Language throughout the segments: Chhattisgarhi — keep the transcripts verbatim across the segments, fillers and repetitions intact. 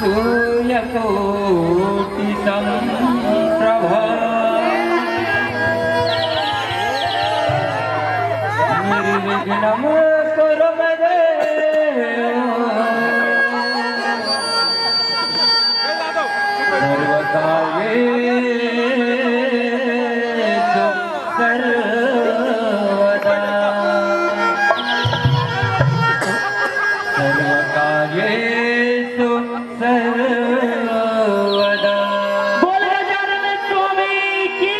सूर्यकोटि समप्रभा निर्विघ्नं कुरु मे देव। सर्वकार्येषु सर्वदा। सर्वकार्येषु सर्वदा। बोल गजानन स्वामी की।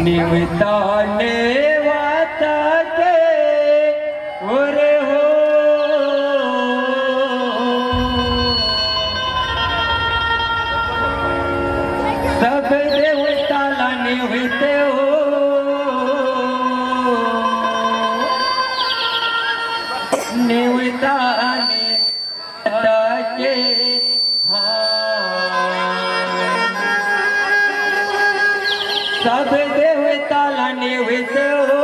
निमित्ता नेवाता के ओरे हो। सब देवता ला नेवते हो। नेवता ने के हाँ। सब देवता ला नेवते हो।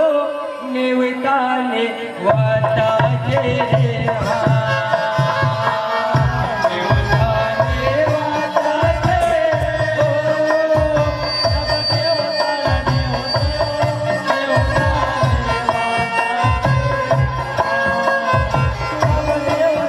नेवता नेवाता के हाँ। नेवता नेवाता के हो। सब देवता ला नेवते हो। नेवता नेवाता के हाँ।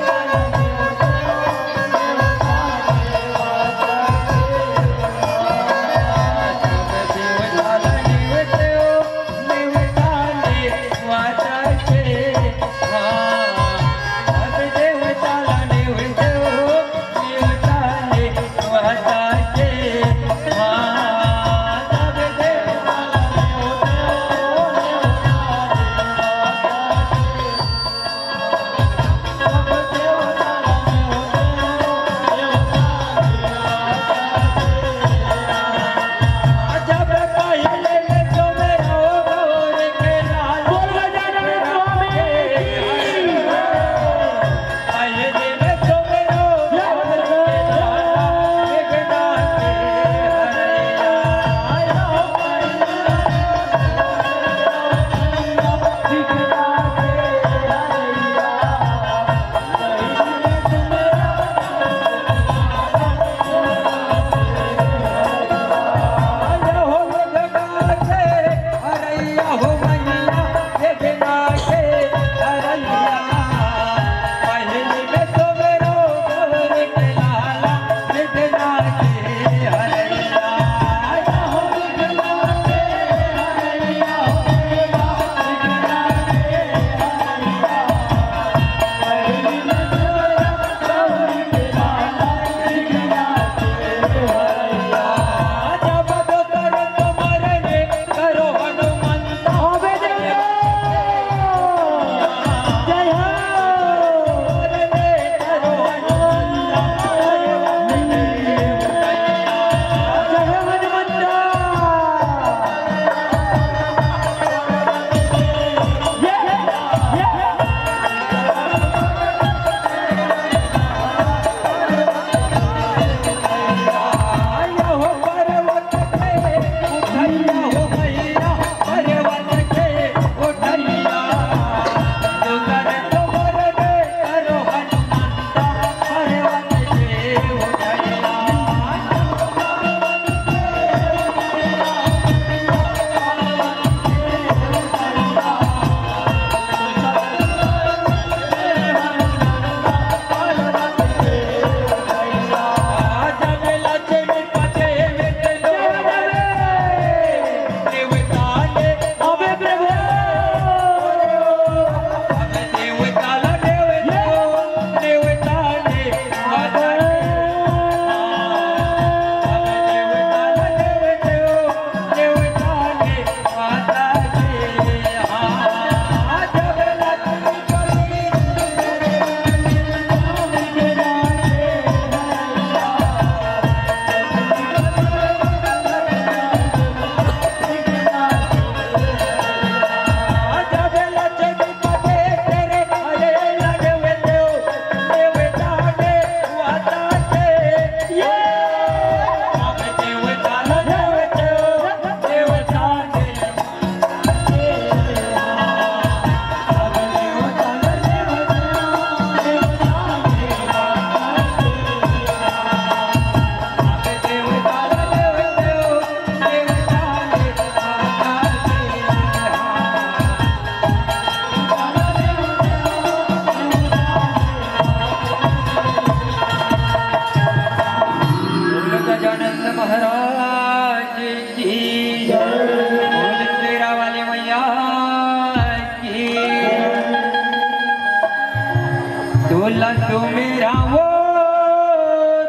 तुम रावो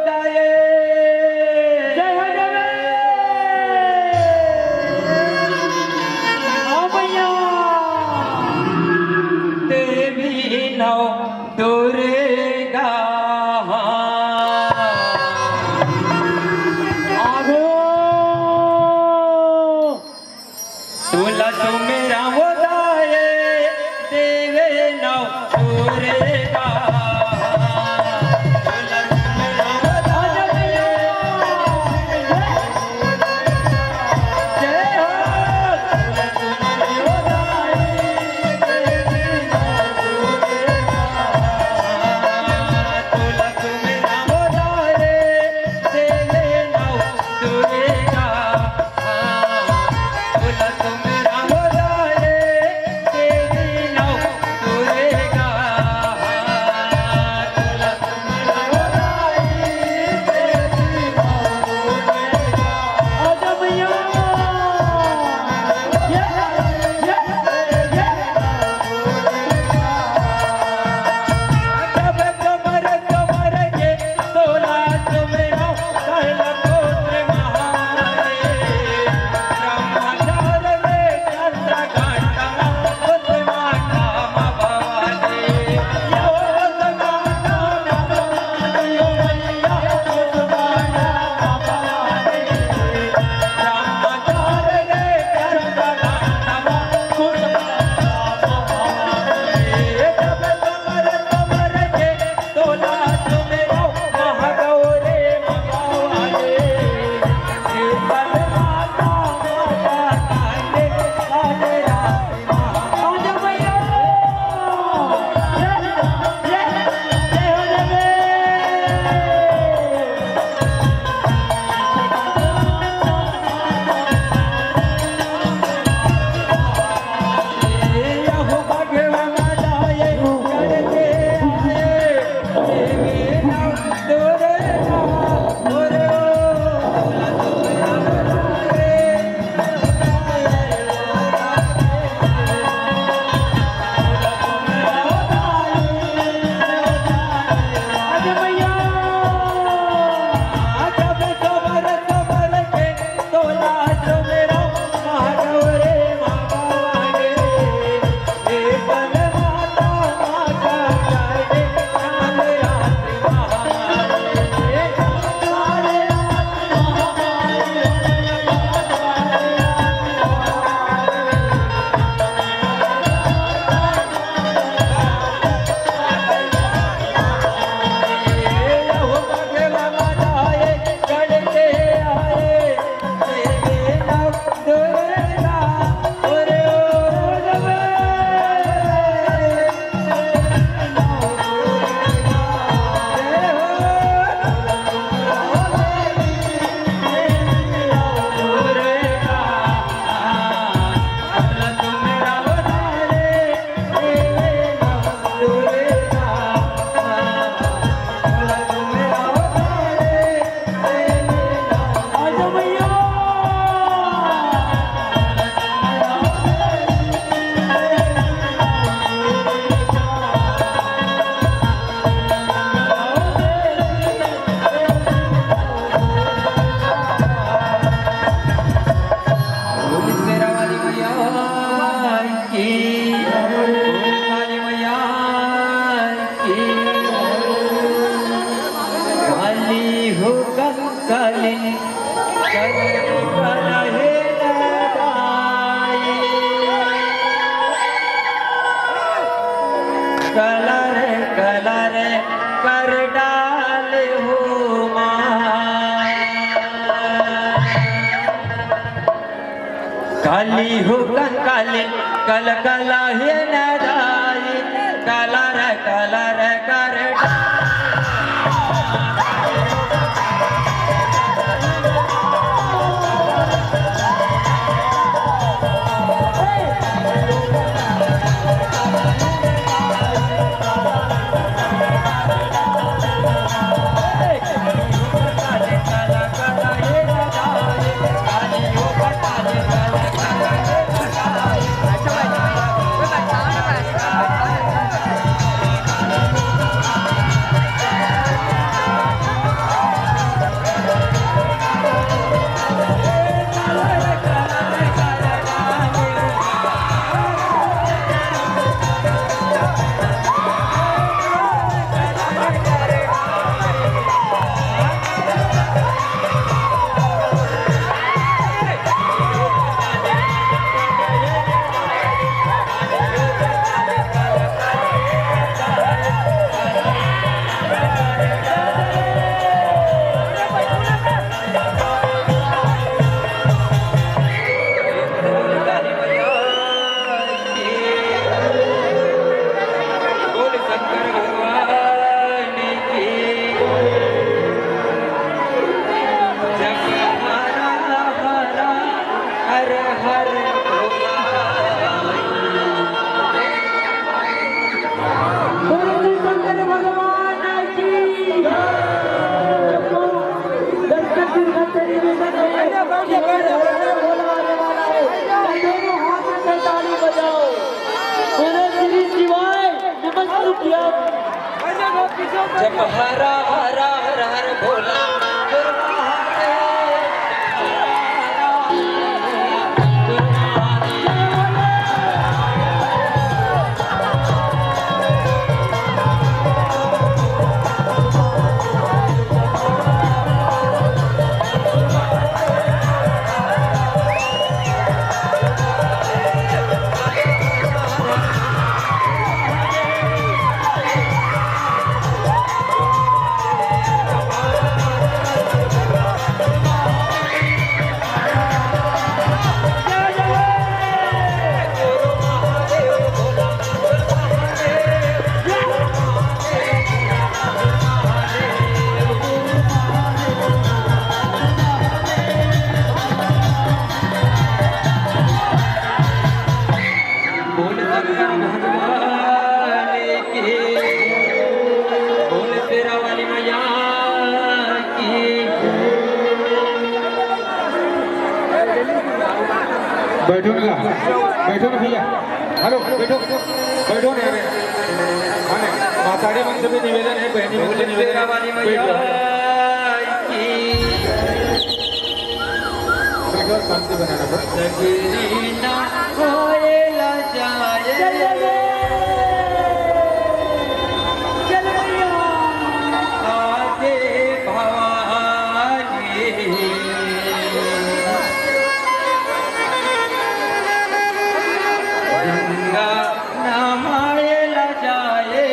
दाए। जय हो देवे। हाँ भैया। देवी नौ दुर्गा। आगो। तुला तुम रावो दाए, देवे नौ दुर्गा। तुला तुम रावो दाए, जय हो। तुला तुम रावो दाए, देवे नौ दुर्गा। तुला तुम रावो दाए, देवे नौ दुर्गा। बोल शेरा वाली मैया की, बोल काली मैया की। काली हो कंकाली, कल कलहे लड़ाई। कलर कलर कर डाले हो माँ। काली हो कंकाली, कल कलहे लड़ाई। कलर कलर कर जप हरा हरा हर हर भोला। बोल शंकर भगवान की, बोल शेरा वाली मैया की। बैठो ना, बैठो ना भैया। हेलो, बैठो, बैठो ना रे। हाँ, माताड़ी मन से भी निवेदन है, बहनी मन से निवेदन है। बोल शेरा वाली मैया की। बैठो, शांति बनाना बस। सगरी ना होए ला जाए। आगे भवानी। गंगा नहाए ला जाए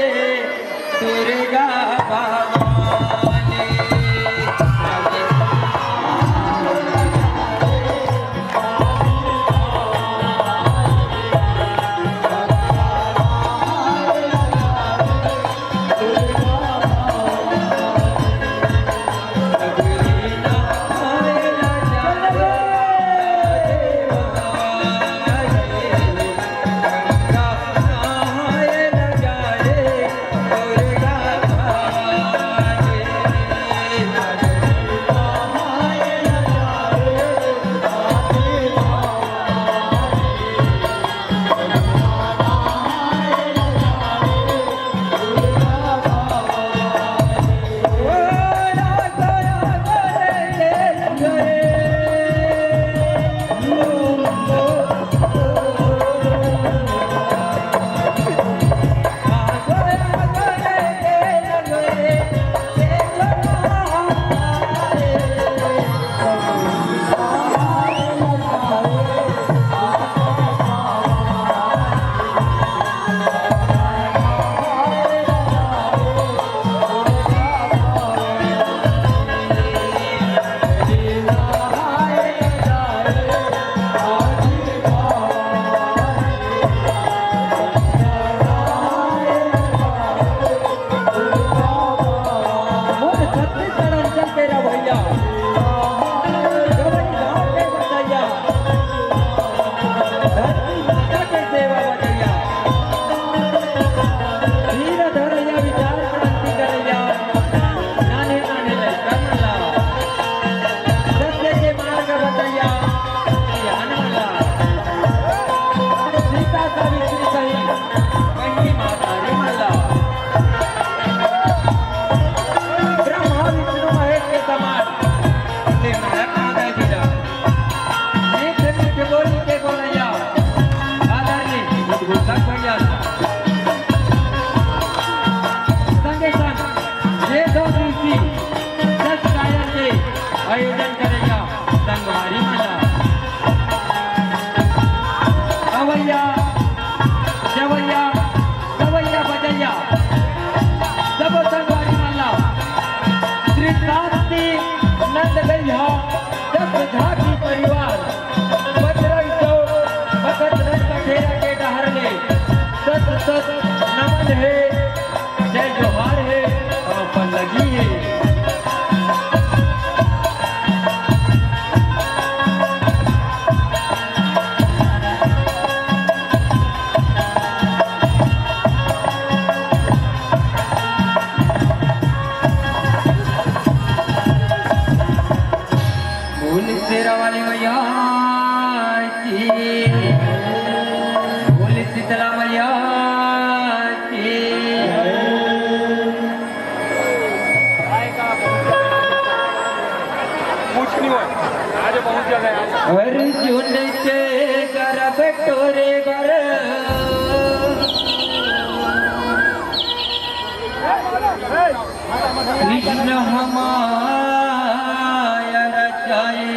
दुर्गा भवानी। मोर छत्तीसगढ़ अंचल के रवैया, गवई गाँव के बसैया, धरती माता के सेवा बजैया, धीर धरैया, विचार क्रांति करैया, नान्हे नान्हे लइका मन ला सत्य के मार्ग बतैया, सियान मन ला सीता सावित्री सही बहिनी मातारी मन ला ब्रह्मा विष्णु महेश के समान निर्णायक महादेव जी ला मीठे मीठे बोली के बोलैया आदरणीय उद्बोधक भैया ला संगे संग ये दो दिवसीय जस गायन के आयोजन करैया संगवारी मन ला अवैया जवैया गवैया बजैया सबो संगवारी मन ला श्री शांति नंद गैया दस झांकी परिवार बजरंग चौक बखत नंद कठेरा के डहर ले सत सत नमन हे। जय जोहार हे, अपन लगी हे। बोल शेरा वाली मैया की, बोल शीतला मैया अर्जुन के गर्भ टोरे बर कृष्ण हमार जाए।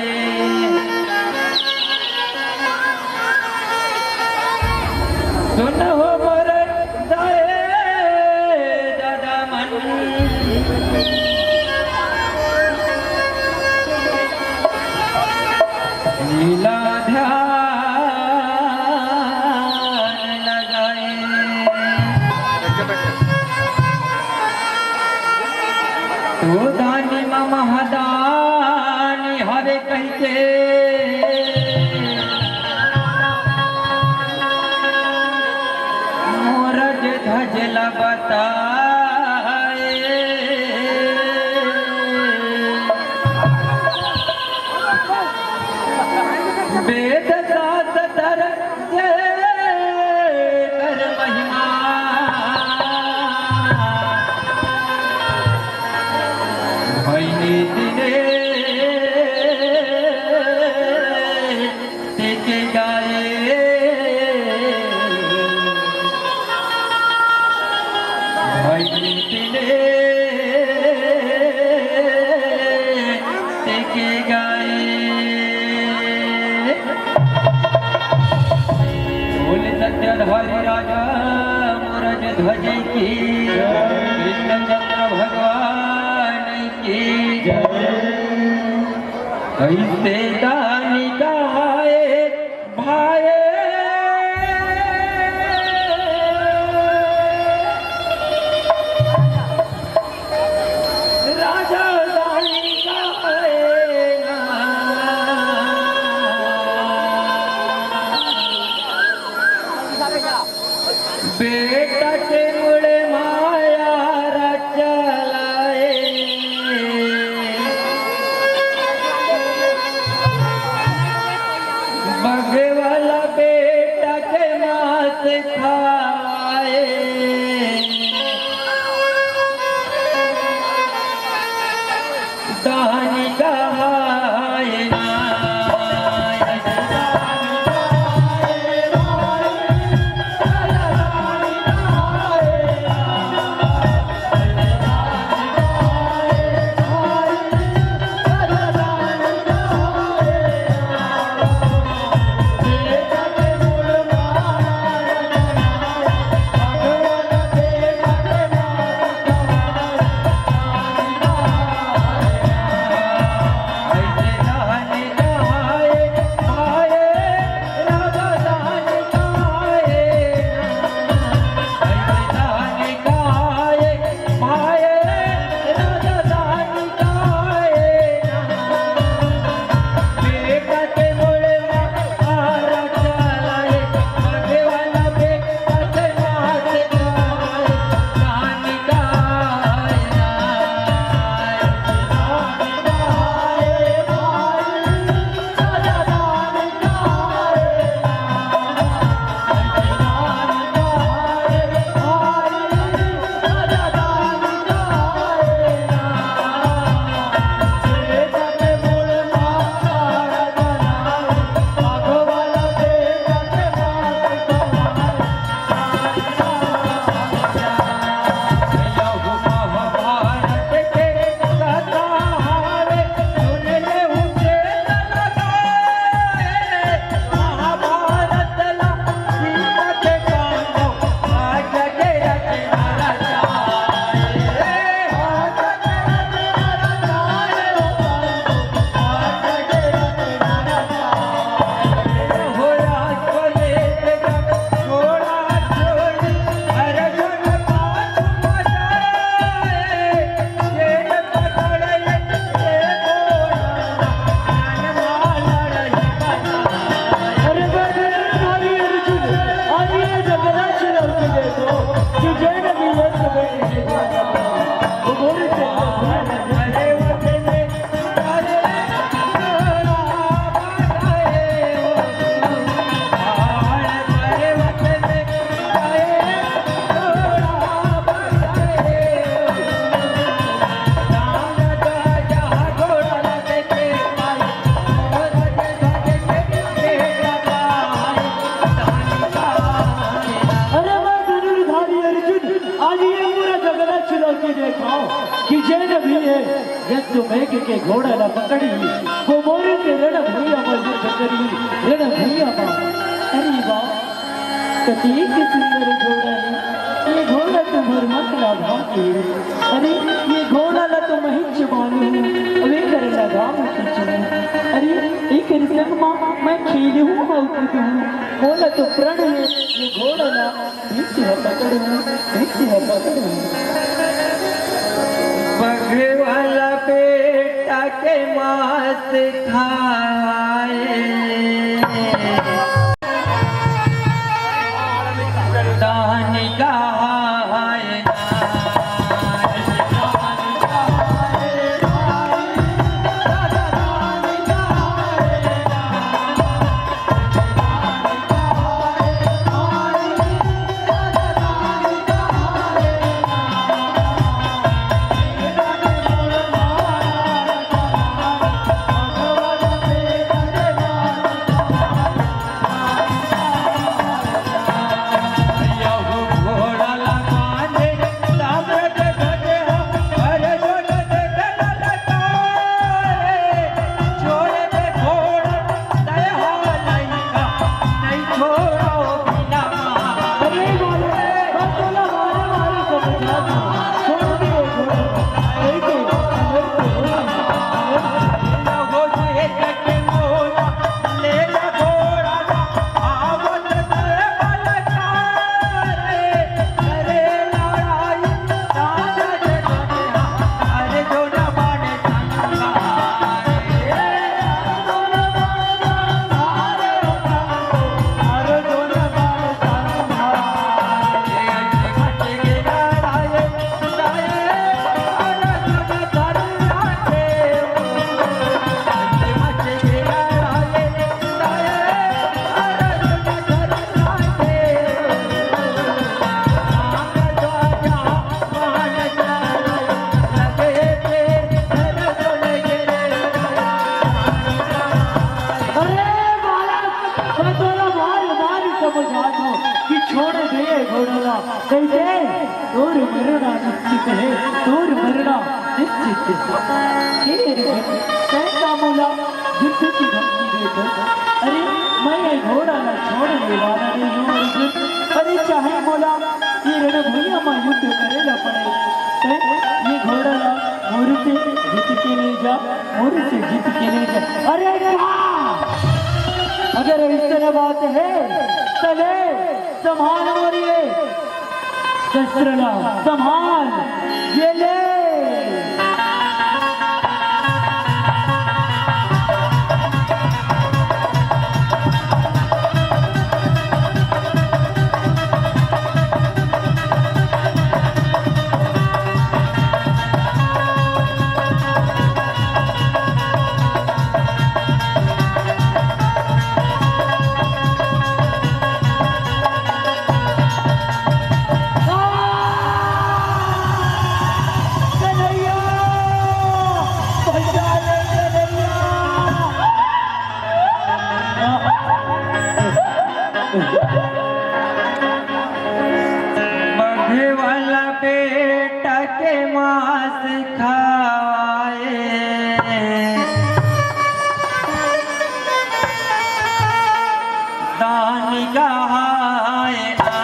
सुनहो मोर दाए दादा मन, लीला ध्यान लगाए। तो दानी म महादानी हवे कहिके मोर जे धजला बताए। वेद शास्त्र के कर महिमा। भइनी दिने तेके गाए। भइनी दिने तेके गाए। बोल सत्याधारी राजा मोरज ध्वज की, कृष्णचंद्र भगवान की जय। कैसे दानी कहाए भाए। राजा रानी का है ना। बेटा के मुड़े माया रचलाए। बघे वाला बेटा के मांस खाए। दानी कहाए ना। जब तो मेघ के घोड़ा ला पकड़ी, वो मोर के रण भुइयां म युद्ध करी, रण भुइयां म। अरे वाह, कतेक सुंदर घोड़ा हे। ये घोड़ा तो मोर मन ला भाके। अरे, ये घोड़ा ला तो मैं ही चुमालू, अब एकर लगाम खींचू। अरे, एकर संग मा मैं खेलहूं अउ कूदहूं। मोला तो प्रण हे, ये घोड़ा ला बीच ह पकड़हूं, बीच ह पकड़हूं। बघे वाला बेटा के मांस खाए। दानी का हाय ना। अरे बालक, मैं तोला मार मार समझात हूँ कि छोड़ दे ये घोड़ा ला। कहिथे, तोर मरना निश्चित हे, तोर मरना निश्चित हे। हे अर्जुन, तैं का मोला युद्ध के धमकी देत हस? अरे, मैं ये घोड़ा ला छोड़ने वाला नहीं हूँ अर्जुन। अरे, चाहे मोला ये रणभुइयां म युद्ध करे ला पड़े, तैं ये घोड़ा ला मोर से जीत के ले जा, मोर से जीत के ले जा। अरे का? अगर अइसन बात हे, त ले, संभाल मोर ये शस्त्र ला, संभाल, ये ले। बघे वाला बेटा के मांस खाए। दानी का हाय ना।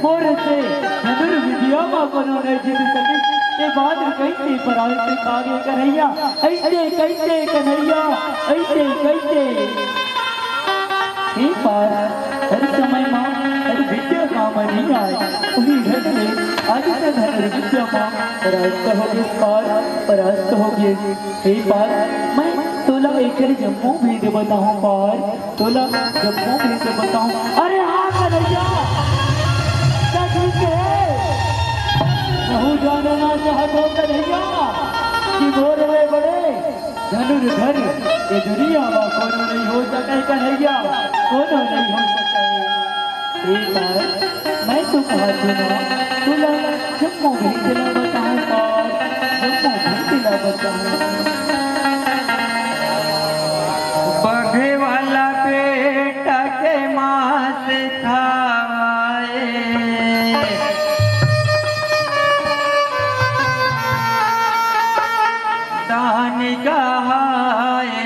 मोर से धनुर्विद्या म कोनो नइ जीत सके। ये बात कइसे परास्त पागे कन्हैया? अइसे कइसे कन्हैया? अइसे कइसे? हे पार, हर समय म हर विद्या काम नइ आय। उही ढंग ले आज तो धनुर्विद्या म परास्त होगे पार, परास्त होगे। हे पार, मैं तोला एकर जम्मो भेद बताहूँ पार, तोला जम्मो भेद बताहूँ। अरे हाँ कन्हैया, का ठीक हे? कहूँ जानना चाहत हँव कन्हैया कि मोर ले बड़े धनुर्धर ये दुनिया म कोनो नइ हो सके कन्हैया, कोनो नइ हो सके। हे पार, मैं तो कहत हँव ना, तोला जम्मो भेद ला बताहूँ पार, जम्मो भेद ला बताहूँ। बघे वाला बेटा के मास खावाए, दान कहाए।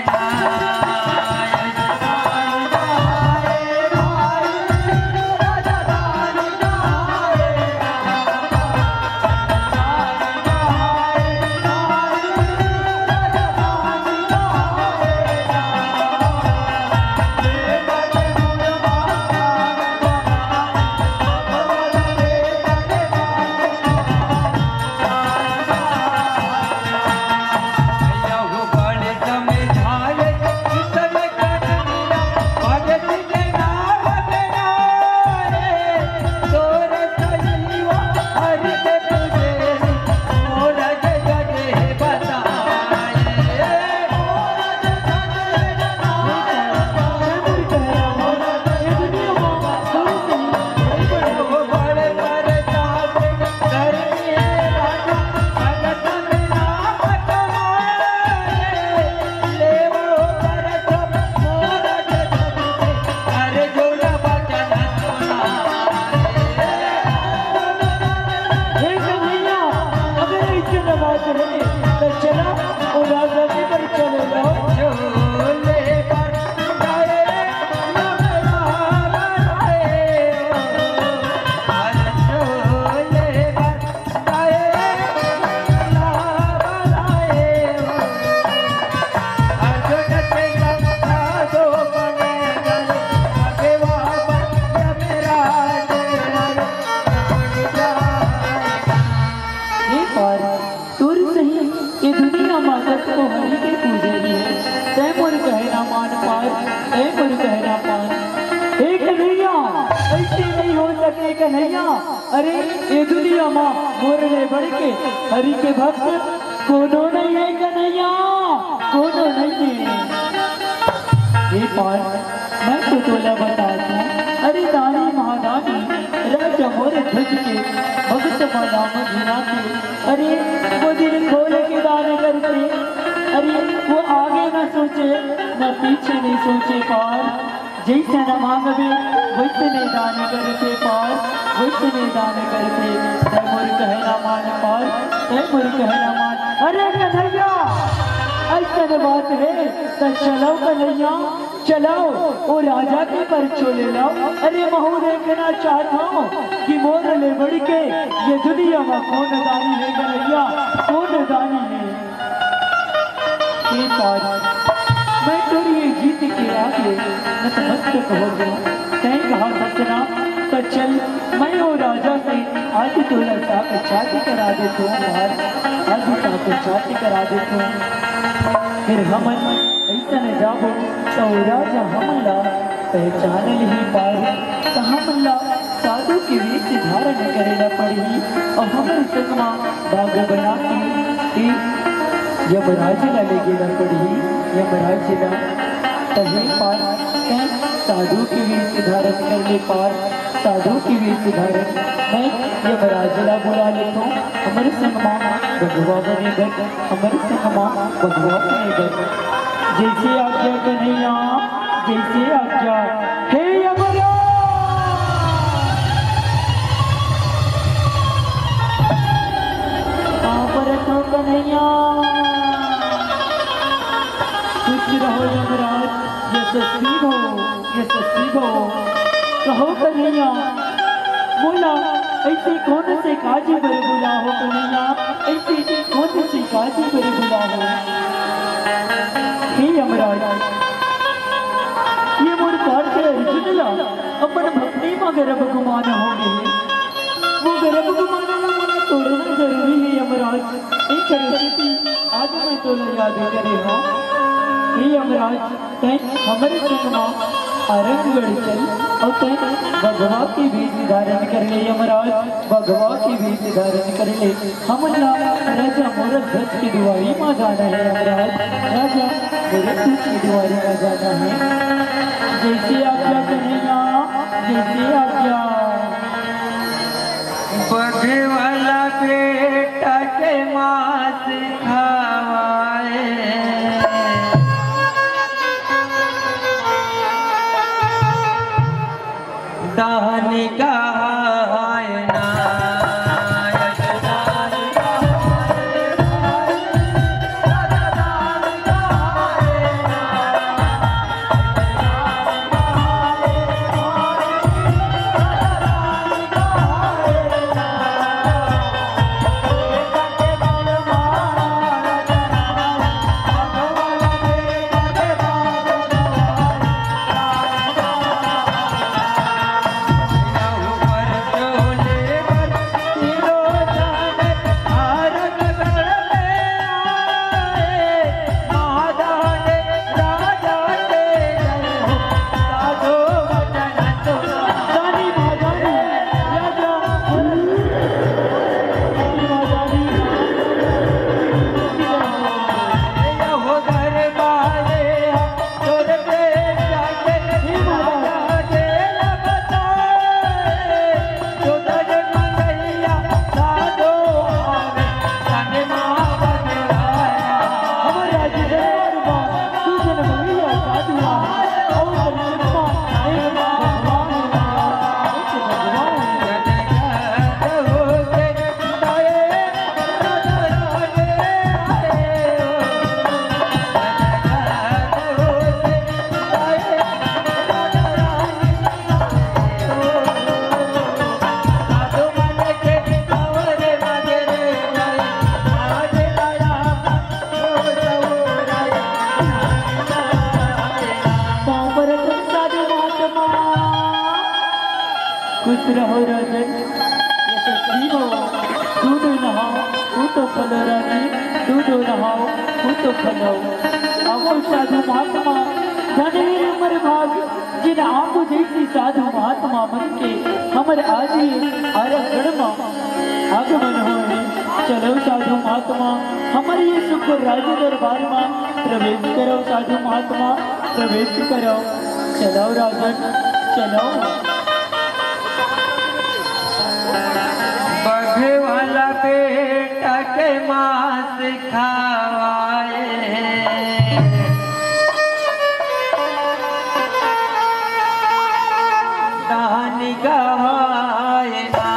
हे कन्हैया, अगर अइसे बात हे, त चला, ओ राजा के घर चले जाओ। हे पार, तोर सही, ये दुनिया म कतको हरि के पुजारी हे। तैं मोर कहना मान पार, तैं मोर कहना मान। हे कन्हैया, अइसे नइ हो सके कन्हैया। अरे, ये दुनिया म मोर ले बढ़ के हरि के भक्त कोनो नइ हे कन्हैया, कोनो नइ हे। हे पार, मैं तो तोला बतात हँव, अरे दानी महादानी, राजा मोर ध्वज के भगत म नाम गिनाथे। अरे, वो दिल खोल के दान करथे, अरे, वो आगे न सोचे, न पीछे नइ सोचे पार। जइसने मांगबे, वइसने दान करथे पार, वइसने दान करथे। तैं मोर कहना मान पार, तैं मोर कहना मान। अरे कन्हैया, अइसन बात हे, त चलो कन्हैया, चलो, ओ राजा के परचो ले लो। अरे महूँ देखना चाहत हँव कि मोर ले बढ़ के ये दुनिया म कोन दानी हे कन्हैया, कोन दानी हे। हे पार, मैं तोर ये जीत के आगे नतमस्तक हो गेंव। तैं कहत हस ना, त चल, मैं ओ राजा से आज तोला साक्षात करा देथँव पार, आज साक्षात करा देथँव। फेर हमन अइसन जाबो, त ओ राजा हमन ला पहचान लिही पार, त हमन ला साधु के वेश धारण करे ला पड़ही, अउ हमर संग म बाग बना के यमराज ला लेगे ला पड़ही, यमराज ला। त हे पार, तैं साधु के वेश धारण कर ले पार, साधु के वेश धारण। मैं यमराज ला बुला लेथँव, हमर संग म बघवा बने बर, हमर संग म बघवा बने बर। जइसे आज्ञा कन्हैया, जइसे आज्ञा। हे यमराज! कहाँ पर हो कन्हैया? खुश रहो यमराज, यशस्वी भव, यशस्वी भव। कहो कन्हैया, मोला अइसे कोन से काज बर बुलाहो कन्हैया, अइसे कोन से काज बर बुलाहो। हे यमराज, ये मोर पार्थ अर्जुन ला अपन भक्ति म गर्भ गुमान हो गे हे। वो गर्भ गुमान ला मोला तोड़ना जरूरी हे यमराज। एक तरह से भी आज मैं तोला याद करे हूँ। हे यमराज, तैं हमर संग म आरंगगढ़ चल अउ तैं बघवा के वेश धारण कर ले यमराज, बघवा के वेश धारण कर ले। हमन ला राजा मूरत ध्वज के दुआरी म जाना हे यमराज, राजा मूरत ध्वज के दुआरी म जाना हे। जैसे आज्ञा कन्हैया, जैसे आज्ञा। बघे वाला बेटा के मांस खावाए। दान कहाए ना। खुश रहो राजन, यशस्वी भव। दूध नहाओ, पूतो फलो रानी, दूध नहाओ, पूतो फलो। अहो साधु महात्मा, धन हे हमर भाग, जिन आप जैसी साधु महात्मा मन के हमर आज ये आरंगगढ़ म आगमन होए हे। चलो साधु महात्मा, हमर ये सुख राज दरबार म प्रवेश करो साधु महात्मा, प्रवेश करो। चलो राजन, चलो। बघे वाला बेटा के मांस खावाए। दान कहाए ना।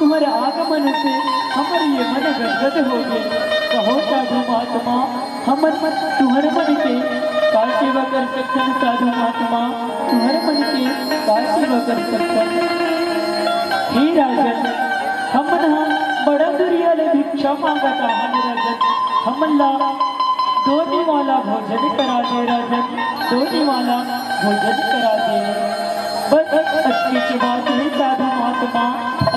तुम्हर आगमन से हमर ये मन गदगद हो गे। कहो साधु महात्मा, हमन तुहर मन के का सेवा कर सकथन साधु महात्मा, तुहर मन के का सेवा कर सकथन? हे राजन, हमन ह बड़ा दुरिहा ले भिक्षा मांगत आहन राजन, हमन ला दो निवाला भोजन करा दे राजन, दो निवाला भोजन करा दे। बस अतकीच बात हे साधु महात्मा,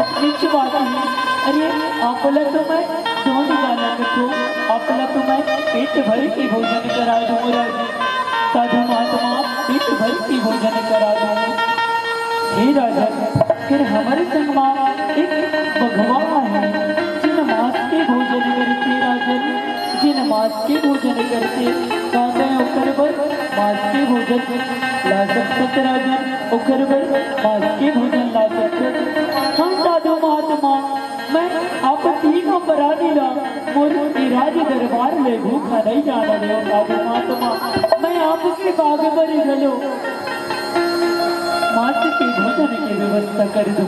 अतकीच बात हे। अरे, आप ला तो मैं दो निवाला कथों, आप ला तो मैं पेट भर के भोजन करा दूं राजन। साधु महात्मा, पेट भर के भोजन करा दूं। हे राजन, फेर हमर संग मा एक बघवा हे, जेन मांस के भोजन करथे राजन, जेन मांस के भोजन करथे, का तैं ओकर बर मांस के भोजन ला सकथस राजन, ओकर बर मांस के भोजन ला सकथस। हाँ साधु महात्मा, मैं आप तीनों परानी ला मोर ए राज दरबार ले भूखा नइ जाना देवं साधु महात्मा। मैं आपके बाग बर घलो मांस के भोजन के व्यवस्था कर दूं,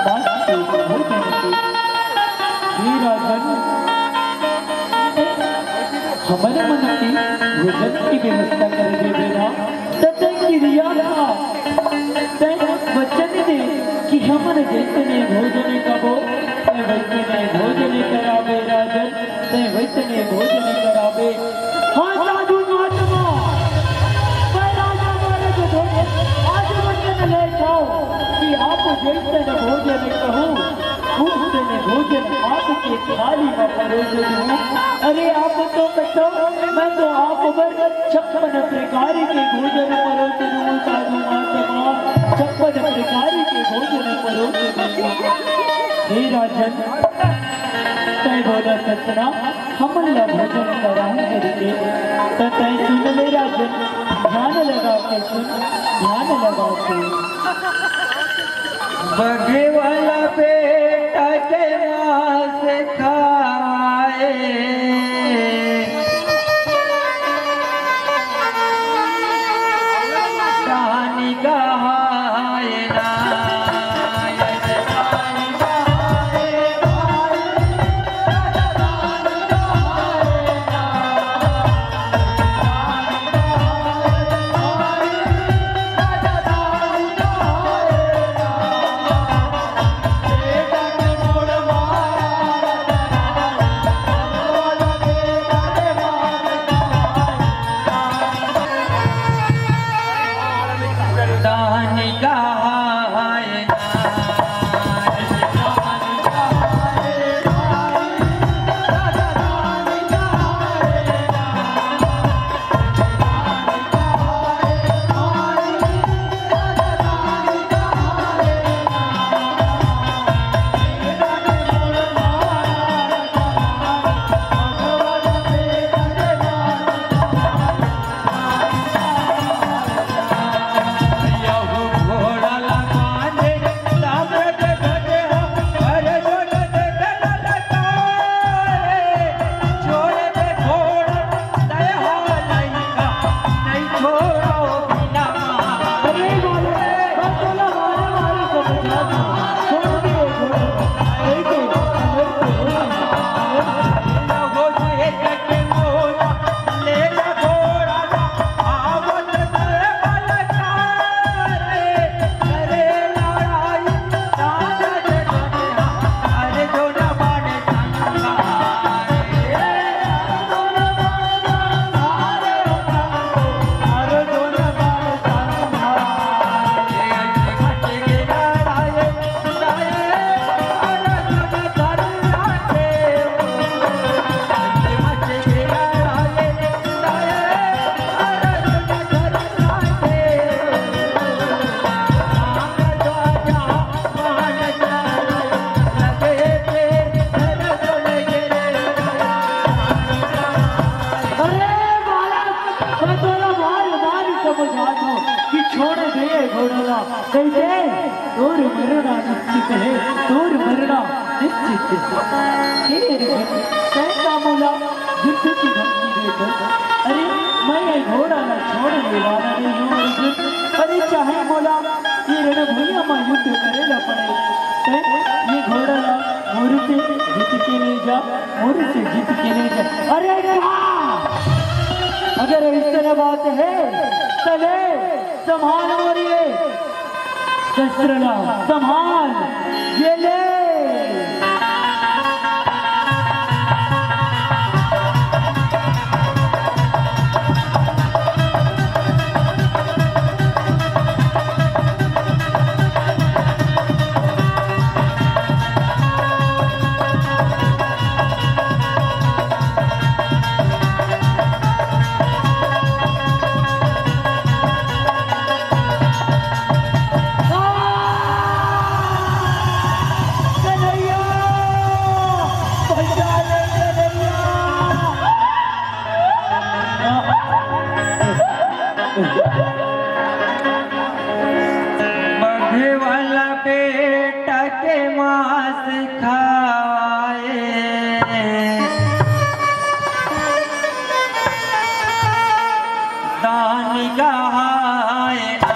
मांस के भोजन के। हे राजन, हमर मन के भोजन के व्यवस्था कर देबे ना, त तैं किरिया खा, तैं वचन दे कि हमन जइसने भोजन खाबो, तैं वइसने भोजन कराबे राजन, तैं वइसने भोजन कराबे। हाँ साधु महात्मा, मैं राजा महाराज को आज वचन ले जाओ कि आप जइसन भोजन कहू, उइसन भोजन आपके थाली म परोस दूं। अरे आप तो कथो, मैं तो आप बर छप्पन प्रकार के भोजन परोस दूं साधु महात्मा, छप्पन प्रकार के भोजन परोस दूं। हे राजन, तैं बोलत हस ना, हमन ला भोजन कराहूं करके, त तैं सुन ले राजन, ध्यान लगा के सुन, ध्यान लगा के। बघे वाला बेटा के मांस खाए, दानी कहाए ना। अरे बालक, मैं तोला मार मार समझात हूँ कि छोड़ दे ये घोड़ा ला। कइसे? तोर मरना निश्चित हे, तोर मरना निश्चित हे। हे अर्जुन, तैं का मोला युद्ध के धमकी देत हस? अरे, मैं ये घोड़ा ला छोड़े वाला नइ हूँ अर्जुन। अरे, चाहे मोला ये रणभूमि म युद्ध करे ला पड़े। ते ये घोड़ा ला मोर से जीत के ले जा, मोर से जीत के ले जा। अरे का? अगर ऐसन बात हे, त ले संभाल मोर ये शस्त्र ला, संभाल ये ले। बघे वाला बेटा के मांस खाए, दान कहाए ना।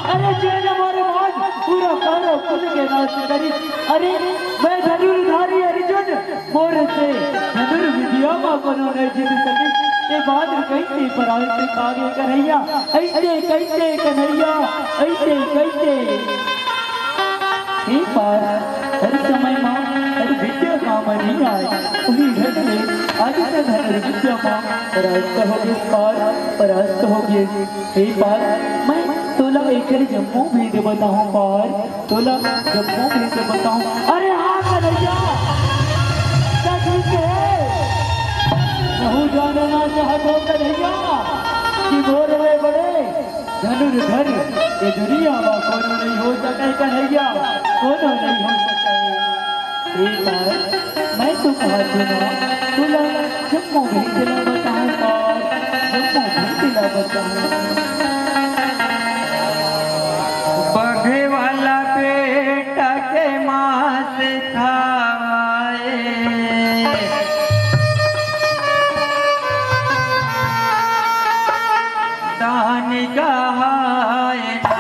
अरे, जेन मोर भाग पूरा कौरव कुल के नाश करी। अरे, मैं धनुर्धारी अर्जुन, मोर से धनुर्विद्या म कोनो नहीं जीत सके। ये बात कैसे परास्त कागे कन्हैया, ऐसे कैसे कन्हैया, ऐसे कैसे? हे पार, हर समय मा हर विद्या काम नहीं आए, उही ढंग ले आज तो धनुर्विद्या मा परास्त होगे पार, परास्त होगे। हे पार, मैं तोला एकर जम्मो भेद बताहूँ पार, तोला जम्मो भेद बताहूँ। अरे हाँ कन्हैया, क्या ठीक है? कहूँ जानना चाहत हो कन्हैया कि मोर ले बड़े धनुर्धर ये दुनिया मा कोनो नहीं हो सके कन्हैया, कोनो नहीं हो सके। हे पार, मैं तो कहत हूँ ना, तोला जम्मो भेद ला बताहूँ पार, जम्मो भेद ला बताहूँ। बघे वाला बेटा के मांस खाए, दान कहाए ना।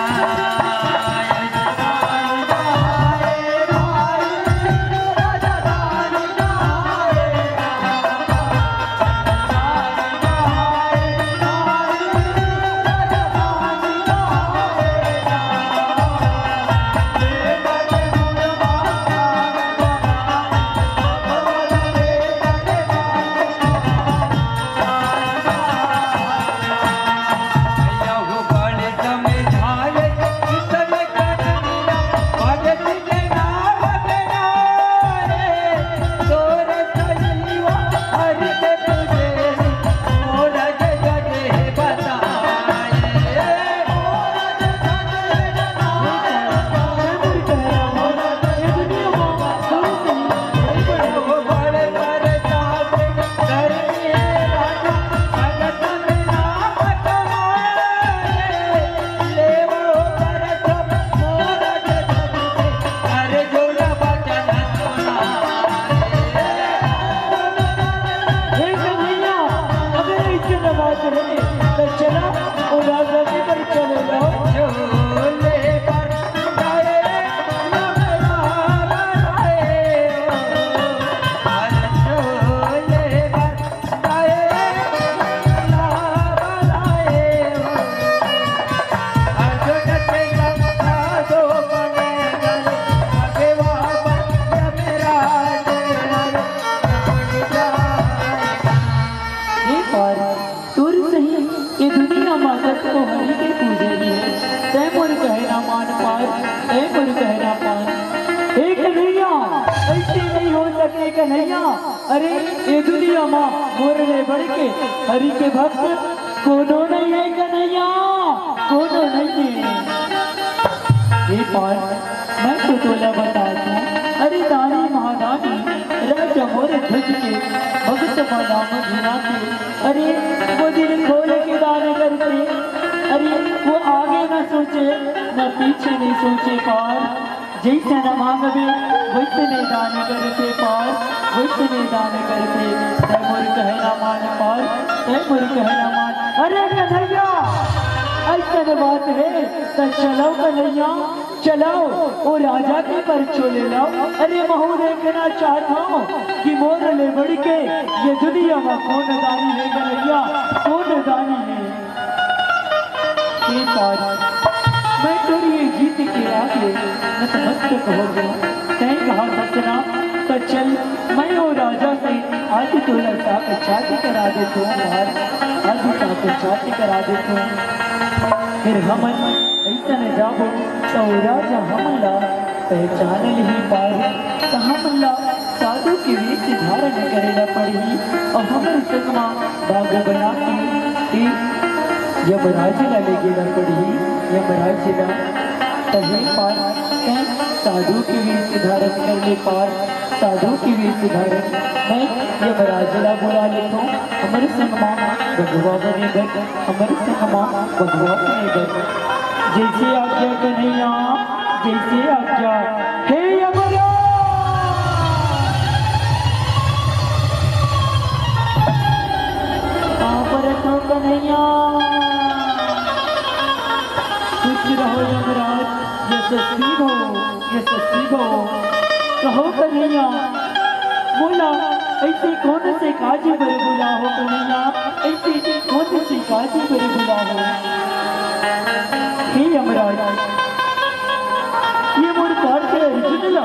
तो चला, वो राजा के घर चले जाओ। हे पार, तोर सही, ये दुनिया मा कतको हरि के पुजारी हे। तैं मोर कहना मान पार, तैं मोर कहना मान। हे कन्हैया, अइसे नइ हो सके कन्हैया। अरे, ये दुनिया मा मोर ले बढ़ के हरि के भक्त कोनो नइ हे कन्हैया, कोनो नइ हे। हे पार, मैं तो तोला बतात हँव, अरे दानी महादानी, राजा मोर ध्वज के भगत मा नाम गिनाथे। अरे वो दिल खोल के दान करथे, अरे वो आगे ना सोचे, ना पीछे नइ सोचे पार। जइसने मांगबे, वइसने दान करथे पार, वइसने दान करथे। तैं मोर कहना मान पार, तैं मोर कहना मान। अरे कन्हैया, अइसन बात हे, त चलो कन्हैया, चलो, वो राजा के परिचय ले लो। अरे महूँ देखना चाहत हँव कि मोर ले बढ़ के ये दुनिया मा कोन दानी हे कन्हैया, कोन दानी हे। हे पार, मैं तोर ये गीत के आगे नतमस्तक हो गेंव। तैं कहत हस ना, त चल, मैं वो राजा से आज तोला साक्षात करा देथँव पार, आज साक्षात करा देथँव। फेर हमन अइसन जाबो, त वो राजा हमन ला पहचान लिही पार, त हमन ला साधु के वेश धारण करे ला पड़ही, अउ हमर संग मा बाग बना के ए यमराज ला लेगे ला पड़ही, यमराज ला। त हे पार, तैं साधु के वेश धारण कर ले पार, साधु के वेश धारण। मैं यमराज ला बुला लेथँव, हमर संग मा बघवा बने बर, हमर संग मा बघवा बने बर। जइसे आज्ञा कन्हैया, जइसे आज्ञा। हे यमराज! कहाँ पर रखो कन्हैया? खुश रहो यमराज, यशस्वी भव, यशस्वी भव। कहो कन्हैया, मोला अइसे कोन से काज बर बुलाहो कन्हैया, अइसे कोन से काज बर बुलाहो? हे यमराज, ये मोर पार्थ अर्जुन ला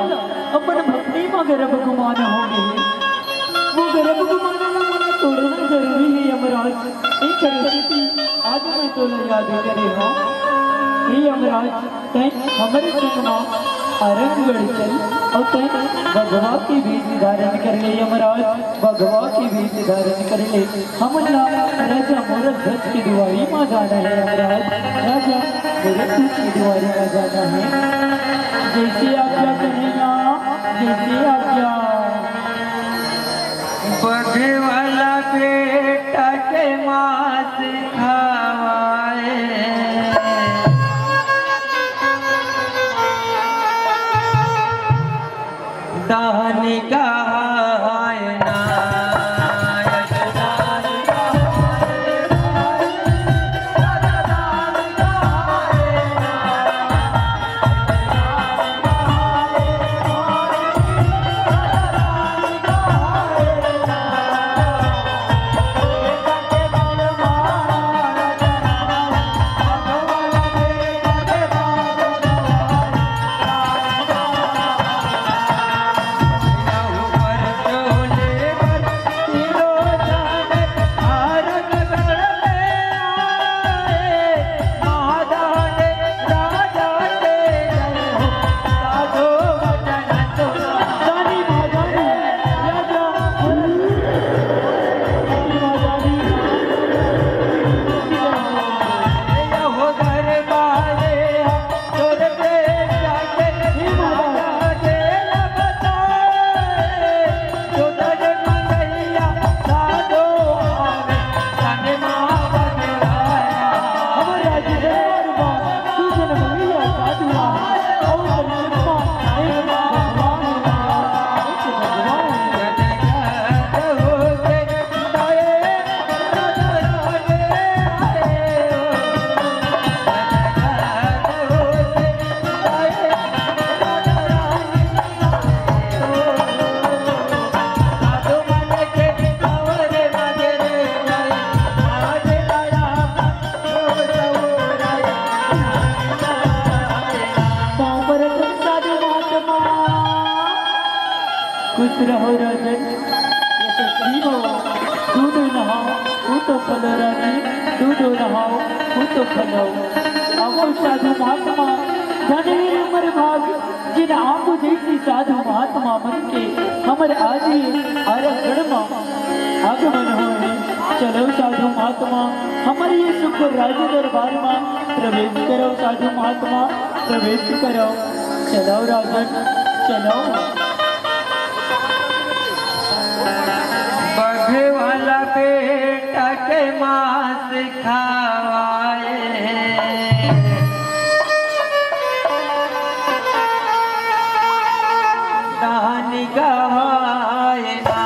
अपन भक्ति मा गर्भ गुमान हो गे हे। वो गर्भ गुमान ला मोला तोड़ना जरूरी हे यमराज। एक तरह से आज मैं तोला याद करे हँव। हे यमराज, तैं हमर संग मा आरंगगढ़ चल, अउ तैं बघवा के वेश धारण कर ले यमराज, बघवा के वेश धारण कर ले। हमन ला राजा मोर ध्वज के दुआरी मा जाना हे यमराज, राजा मोर ध्वज के दुआरी मा जाना हे। जइसे आज्ञा कन्हैया, जइसे आज्ञा। बघवा ला बेटा के मांस खावाए। दान कहाए ना। रहो राजन, यशस्वी भव, दूधो नहाओ, पूतो फलो रानी, दूधो नहाओ, पूतो फलो। अहो साधु महात्मा, धन हे हमर भाग, जिन आप जैसी साधु महात्मा मन के हमर आज ये आराधन मा आगमन होए। चलो साधु महात्मा, हमर ये सुख राज दरबार मा प्रवेश करो साधु महात्मा, प्रवेश करो। चलो राजन, चलो। बघे वाला बेटा के मांस खावाए, दान गवाए ना।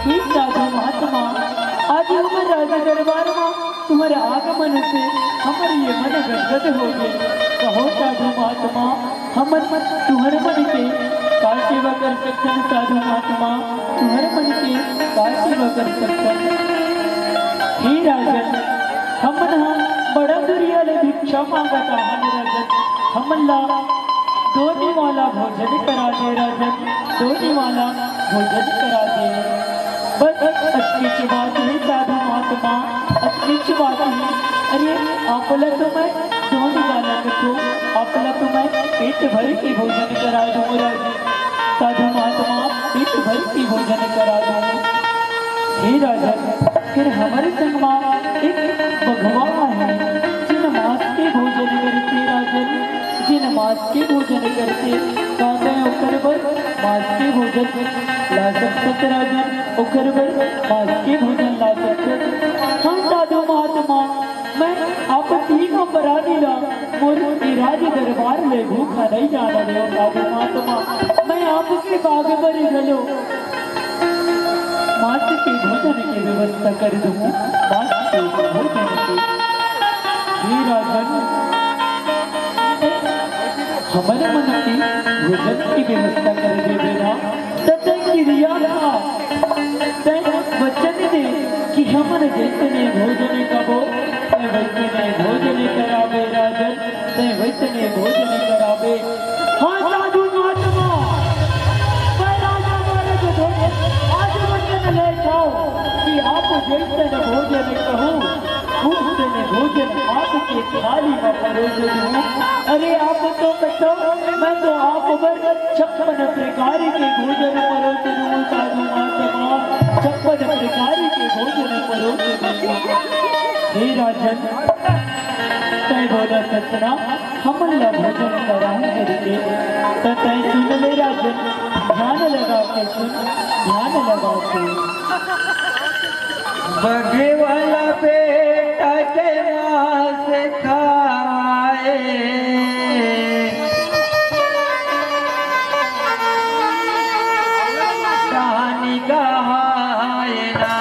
हे साधु महात्मा, आज हमर राज दरबार मा तुम्हर आगमन से हमर ये मन गदगद हो गे। कहो साधु महात्मा, हमन तुहर मन के का सेवा कर सकथन साधु महात्मा, तुहर मन के का सेवा कर सकथन? हे राजन, हमन ह बड़ा दुरिहा ले भिक्षा मांगत आहन राजन, हमन ला दो निवाला भोजन करा दे राजन, दो निवाला भोजन करा दे। बस अतकीच बात हे साधु महात्मा, अतकीच बात हे। अरे, आप ला तो मैं दो निवाला कथों, आप ला तो मैं पेट भर के भोजन करा दूं राजन, साधु महात्मा, पेट भर के भोजन करा दूं। हे राजन, फेर हमर संग मा एक बघवा हे, जिन मांस के भोजन करथे राजन, जिन मांस के भोजन करथे, का तैं ओकर बर मांस के भोजन ला सकथस राजन, ओकर बर मांस के भोजन ला सकथस। हाँ साधु महात्मा, मैं आप तीनों परानी ला मोर ए राज दरबार ले भूखा नइ जाना देव साधु महात्मा। मैं आपके बाग बर घलो मांस के भोजन के व्यवस्था कर दूं, मांस के भोजन के। हे राजन, हमर मन के भोजन के व्यवस्था कर देबे ना, त तैं किरिया खा, तैं वचन दे कि हमन जैसने भोजन खाबो, तैं वैसने भोजन कराबे राजन, तैं वैसने भोजन कराबे। हाँ साधु महात्मा, मैं राजा महाराज भोजन आज वचन ले जाओ कि आप जैसन भोजन कहूँ, उसन भोजन आपके थाली में परोस दूँ। अरे आप तो कहो, मैं तो आप बर छप्पन प्रकार के भोजन परोस दूँ साधु महात्मा, छप्पन प्रकार के भोजन परोस दूँ। हे राजन, तैं बोलत हस ना, हमन ला भोजन कराहूँ करके, त तैं सुन ले राजन, ध्यान लगा के सुन, ध्यान लगा के। बघे वाला बेटा के मांस खाए, दान गहाए ना।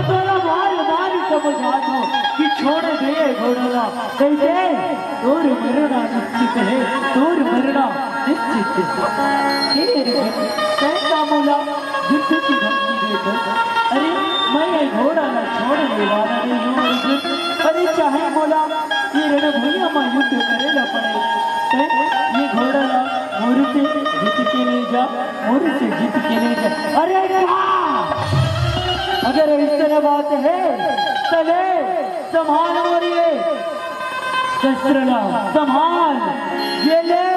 तोला मार मार समझात हों कि छोड़ दे ये घोड़ा ला, कहिथे तोर मरना निश्चित हे, तोर मरना निश्चित हे। हे अर्जुन, तैं का मोला युद्ध के धमकी देथस? अरे, मैं ये घोड़ा ला छोड़ने वाला नहीं हूँ अर्जुन। अरे, चाहे मोला ये रणभूमि में युद्ध करे ला पड़े, तैं ये घोड़ा ला मोर से जीत के ले जा, मोर से जीत के ले जा। अरे का? अगर अइसन बात हे, त ले, संभाल मोर ये शस्त्र ला, संभाल, ये ले।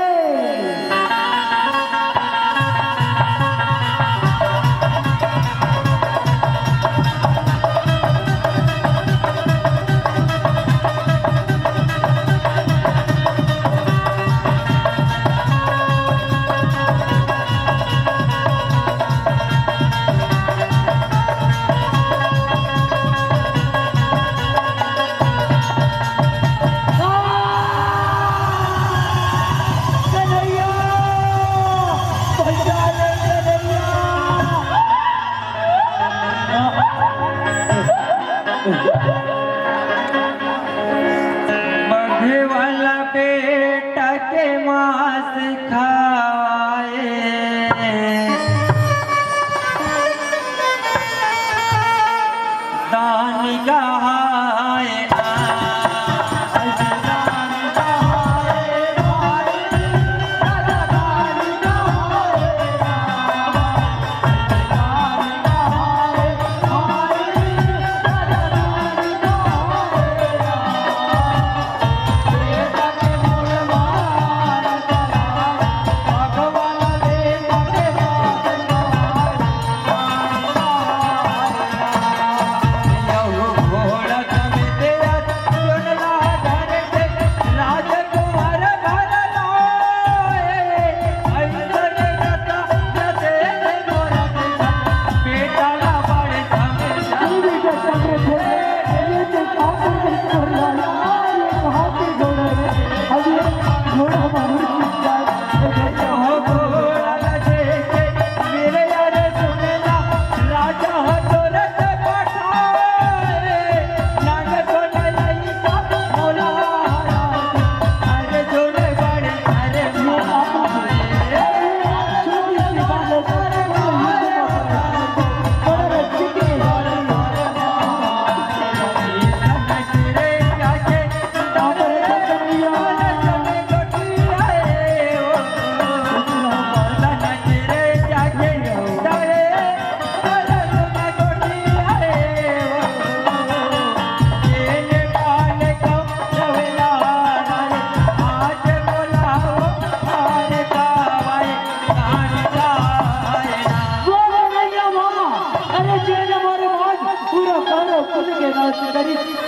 कन्हैया! भैया रे कन्हैया! बघे वाला बेटा के मांस खाए। दान कहाए ना, दान कहाए भाई, राजा दान कहाए ना, दान कहाए भाई, राजा दान कहाए ना।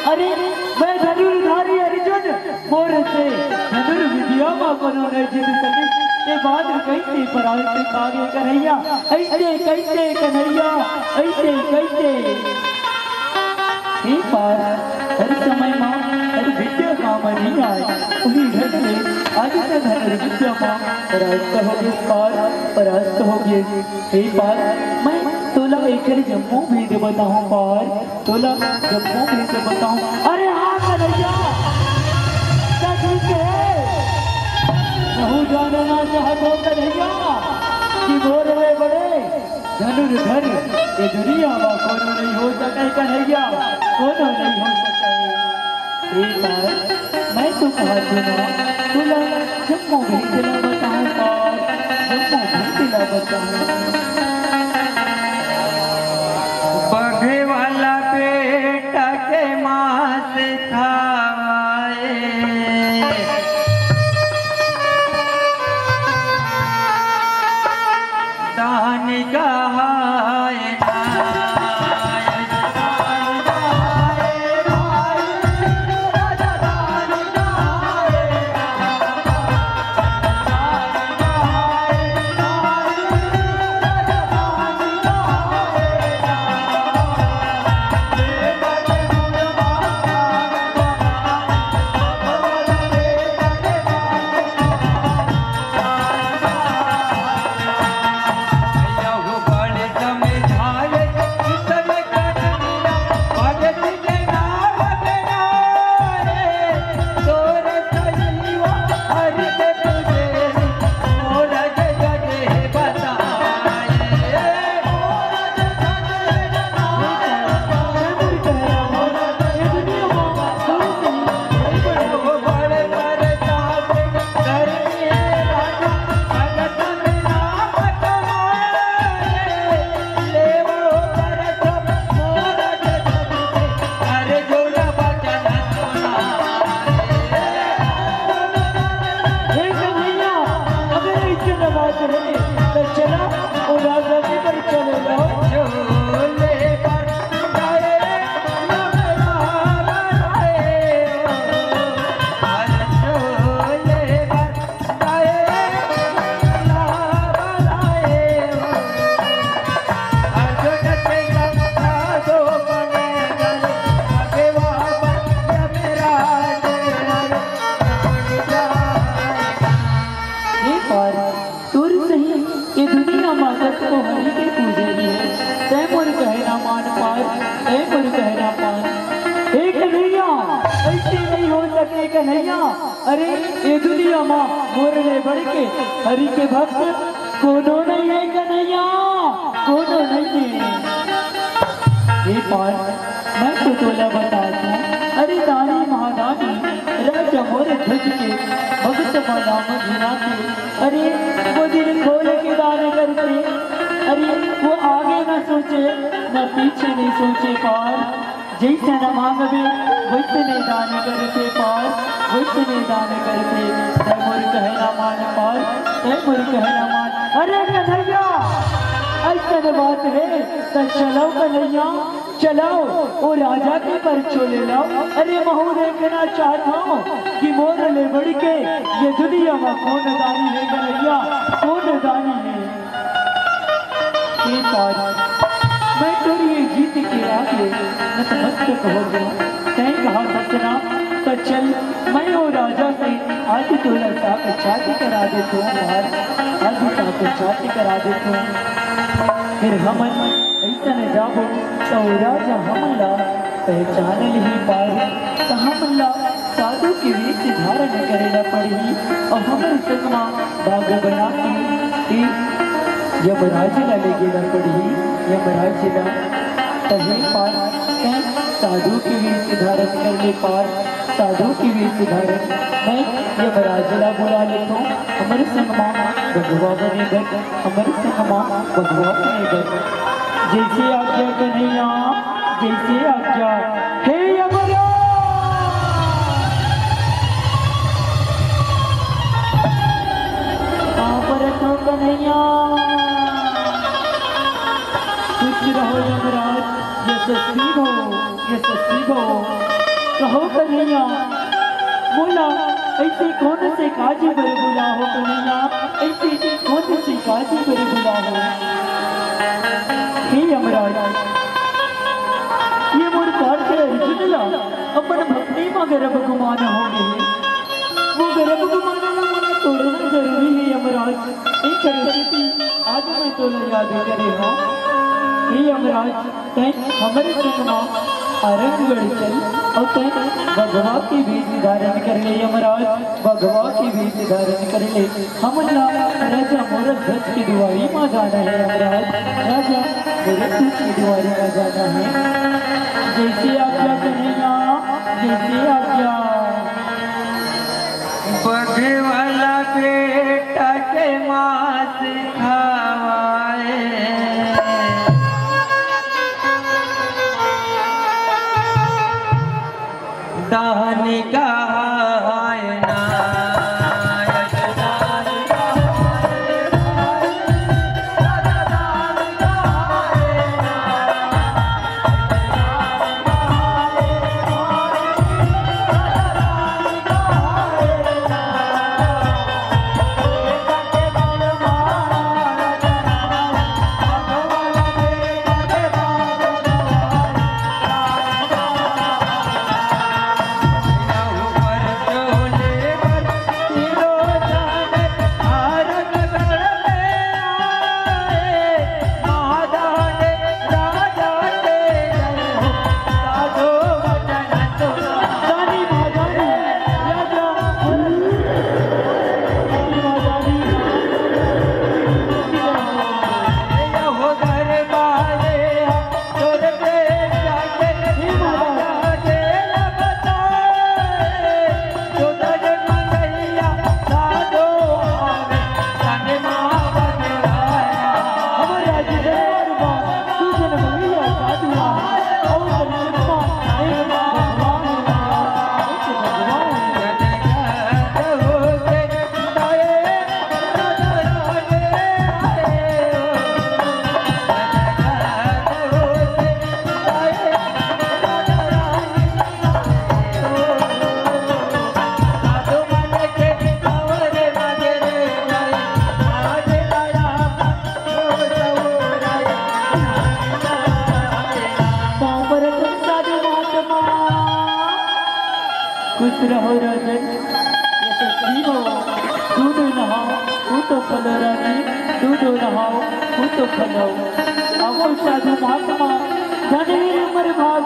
अरे, मैं धनुर्धारी अर्जुन, मोर से धनुर्विद्या मा कोनो नइ जीत सके। ये बात कइसे पराल से कागे कन्हैया, अइसे कइसे कन्हैया, अइसे कइसे। हे पार, हर समय मा हर विद्या काम नइ आय। उही ढंग ले आज तो धनुर्विद्या मा परास्त होगे पार, परास्त होगे। हे पार, मैं तोला एकर जम्मो भेद बताहूँ पार, तोला जम्मो भेद बताहूँ। अरे हाँ कन्हैया, का ठीक हे? कहूँ जानना चाहत हों कन्हैया कि मोर ले बड़े धनुर्धर ये दुनिया मा कोनो नइ हो सके कन्हैया, कोनो नइ हो सके। हे पार, मैं तो कहत हूँ ना, तोला जम्मो भेद ला बताहूँ पार, जम्मो भेद ला बताहूँ। बघे वाला बेटा के मांस खाए, दान कहाए। मान पार, ए मोर कहना मान। ए कन्हैया, अइसे नइ हो सके कन्हैया। अरे, ए दुनिया म मोर ले बढ़ के हरि के भक्त कोनो नइ हे कन्हैया, कोनो नइ हे। ए पार, मैं तो तोला बता दूं, अरे दानी महादानी, राजा मोर ध्वज के भगत म नाम गिनाथे। अरे, वो दिल खोल के दान करथे। अरे, वो आगे ना सोचे, ना पीछे नइ सोचे पार। जइसने मांगबे, वइसने दान करथे पार, वइसने दान करथे। तैं मोर कहना मान पार, तैं मोर कहना मान। अरे कन्हैया, अइसन बात हे, त चलव कन्हैया, चलव, ओ राजा के परछो ले लव। अरे महूं देखना चाहत हंव कि मोर ले बढ़ के ए दुनिया म कोन दानी हे कन्हैया, कोन दानी हे। ए पार, मैं तोर ए जीत के आगे नतमस्तक हो गेंव। तैं कहत हस ना, त चल, मैं ओ राजा से आज तोला साक्षात करा देथंव पार, आज साक्षात करा देथंव। फेर हमन अइसन जाबो, त ओ राजा हमन ला पहचान लिही पार, त हमन ला साधु के वेश धारण करे ला पड़ही, अउ हमर संग म बाग बना के ए यमराज ला लेगे ला पड़ही, यमराज ला। त हे पार, तैं साधु के वेश धारण कर ले पार, साधु के वेश धारण। मैं यमराज ला बुला लेथंव, हमर संग म बघवा बने बर, हमर संग म बघवा बने बर। जइसे आज्ञा कन्हैया, जइसे आज्ञा। हे यमराज! पाँव परत हंव कन्हैया। खुश रहो यमराज, यशस्वी भव, यशस्वी भव। कहो कन्हैया, मोला अइसे कोन से काज बर बुलाहव कन्हैया, अइसे कोन से काज बर बुलाहव? हे यमराज, ए मोर पार्थ अर्जुन ला अपन भक्ति म गर्व गुमान हो गे हे। वो गर्व गुमान ला मोला तोड़ना जरूरी हे यमराज। ए करे सेती आज मैं तोला याद करे हंव। हे यमराज, तैं हमर संग म आरंगगढ़ चल, अउ तैं बघवा के वेश धारण कर ले यमराज, बघवा के वेश धारण कर ले। हमन ला राजा मोर ध्वज के दुआरी म जाना हे यमराज, राजा मोर ध्वज के दुआरी म जाना हे। जइसे आज्ञा कन्हैया, जइसे आज्ञा। बघे वाला बेटा के मांस खावाए। दान कहाए ना। पाँव परत हंव साधु महात्मा। खुश रहो राजन, यशस्वी भव। दूध नहाओ, पूतो फलो रानी, दूध नहाओ, पूतो फलो। आवो साधु महात्मा, धन हे हमर भाग,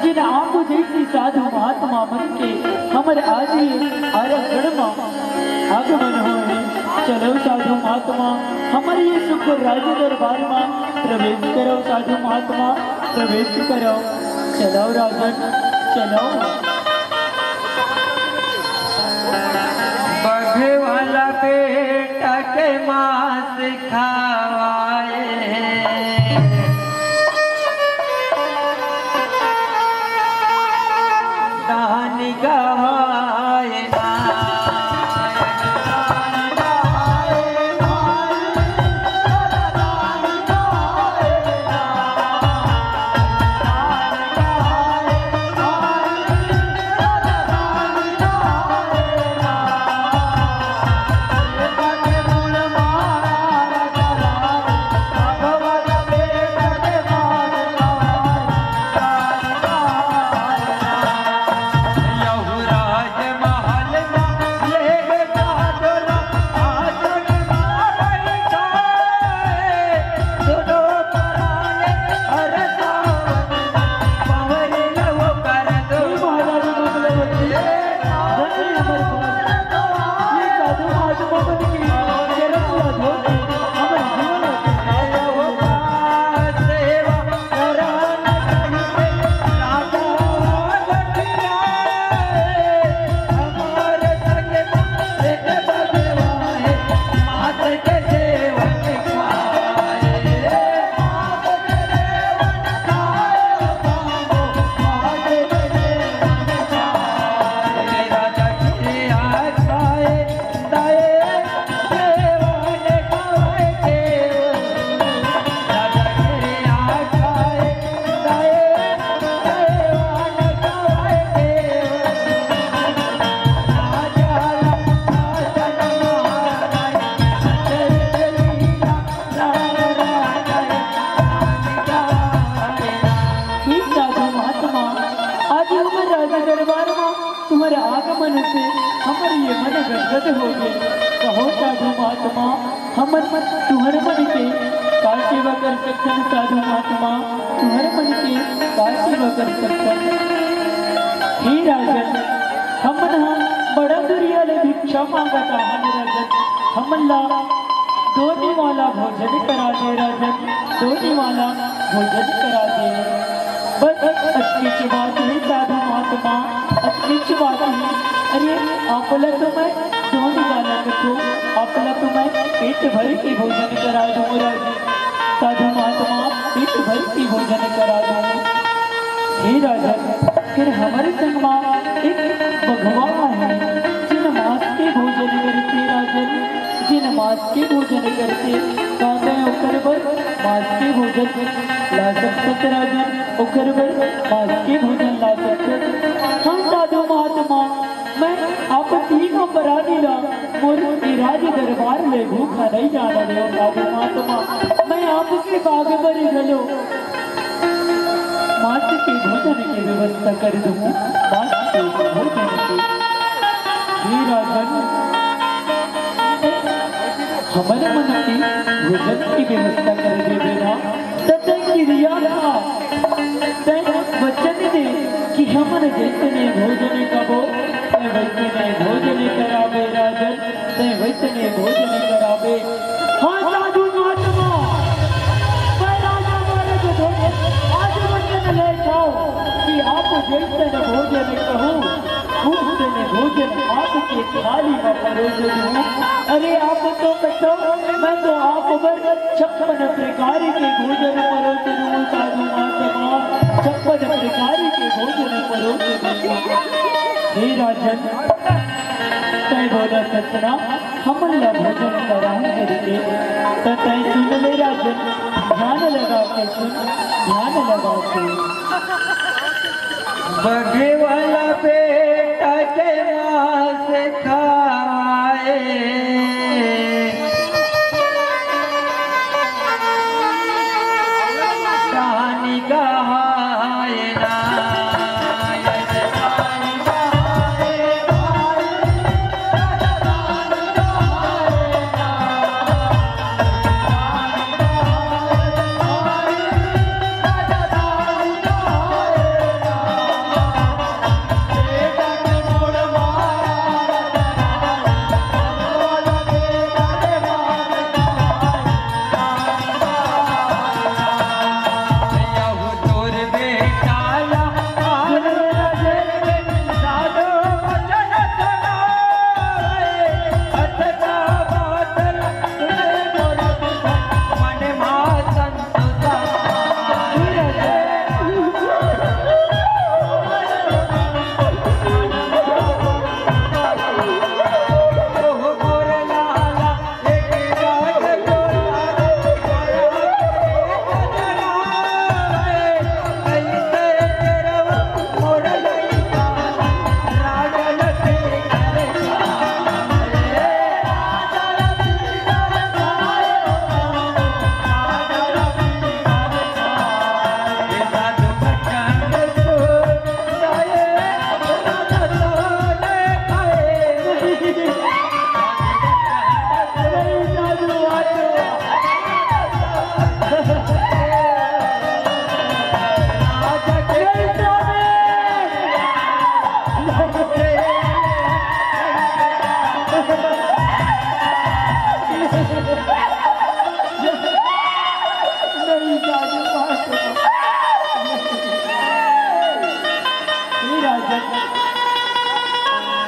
जिन आप जइसे साधु महात्मा मन के हमर आज ये आराधन म आगमन होए। चलो साधु महात्मा, हमर ये सुख राज दरबार म प्रवेश करो साधु महात्मा, प्रवेश करो। चलो राजन, चलो। बघे वाला बेटा के मांस खावाए, दान गवाए ना। हे साधु महात्मा, आज हमर राज दरबार म तुम्हर आगमन से हमर ये मन गदगद हो गे। कहो साधु महात्मा, हमन तुम्हर मन के का सेवा कर सकथन साधु महात्मा, तुम्हर मन के का सेवा कर सकथन? हे राजन, हमन ह बड़ा दुरिहा ले भिक्षा मांगत आहन राजन, हमन ला दो निवाला भोजन करा दे राजन, दो निवाला भोजन करा दे। बस अतकीच बात हे साधु महात्मा, अतकीच बात हे। अरे, आप ला तो मैं दो निवाला कथों, आप ला तो मैं पेट भर के भोजन करा दूं राजन, साधु महात्मा, पेट भर के भोजन करा दूं। हे राजन, फेर हमर संग म एक बघवा हे, जिन मांस के भोजन करथे राजन, जिन मांस के भोजन करथे, का तैं ओकर बर मांस के भोजन ला सकथस राजन, ओकर बर मांस के भोजन ला सकथस। हाँ साधु महात्मा, मैं आप तीनों परानी ला मोर ए राज दरबार ले भूखा नइ जाना देवं साधु महात्मा। मैं आपके बाग बर घलो मांस के भोजन के व्यवस्था कर दूं, मांस के भोजन के। हे राजन, हमर मन के भोजन के व्यवस्था कर देबे ना, त तैं किरिया खा, तैं वचन दे कि हमन जइसने भोजन खाबो, तैं वइसने भोजन कराबे राजन, तैं वइसने भोजन कराबे। हाँ साधु महात्मा, मैं राजा महाराज भोजन आज वचन ले जाओ कि आप जइसन भोजन कहू, उइसन भोजन आपके थाली म परोस दूं। अरे आप तो कथो, मैं तो आप बर छप्पन प्रकार के भोजन परोस दूं साधु महात्मा, छप्पन प्रकार के भोजन परोस दूं। हे राजन, तैं बोलथस ना, हमन ला भोजन कराहूं करके, त तैं सुन ले राजन, ध्यान लगा के सुन, ध्यान लगा के। बघे वाला बेटा के मांस खाए, दान गहाए ना।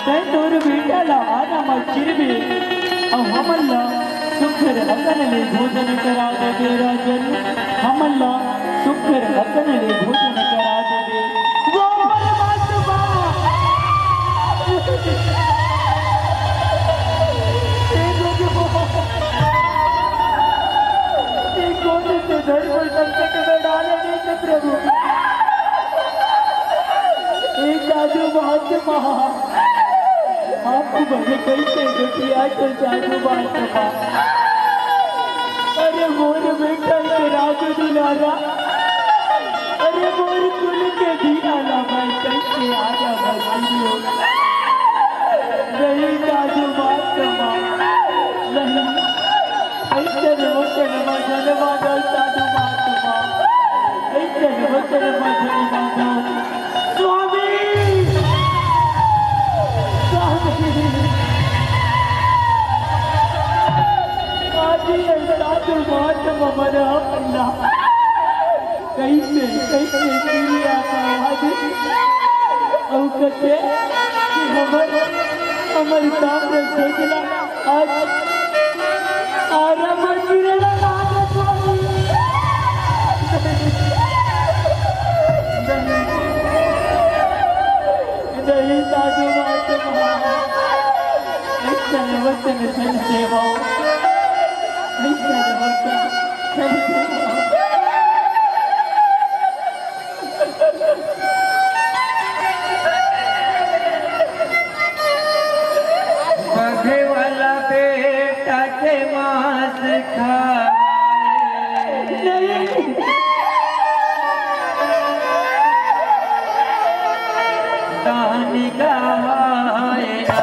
तैं तोर बेटा ला आराम चिरबे, अउ हमन ला सुग्घर अकन ले भोजन करा देबे राजन, हमन ला सुग्घर अकन ले भोजन करा देबे। वो परमात्मा! हे भगवान! ये कौन से धर्म संकट में डाले नहीं थे प्रभु? हे साधु महात्मा, आप बड़े कैसे दुखिया तो साधु महात्मा। अरे मोर बेटा के राजू दुलारा, अरे मोर कुल के दीवाना, मैं कैसे आजा बसियो। नहीं साधु महात्मा, नहीं। ऐसे वचन मजन माधव साधु महात्मा, ऐसे वचन मजन माधव। स्वामी! स्वामी! आज ही ऐसा तो बात ममरा पन्ना। कैसे, कैसे गिरी आवाज। अउ कथे कि हमर, हमर काम रे सोचला। आज आराम गिरे लगा स्वामी। नहीं, नहीं, साधु महात्मा। ऐसन वचन छल सेवा। ऐसन वचन छल सेवा। बघे वाला बेटा के मांस खाए। नहीं। दानी कहाए ना।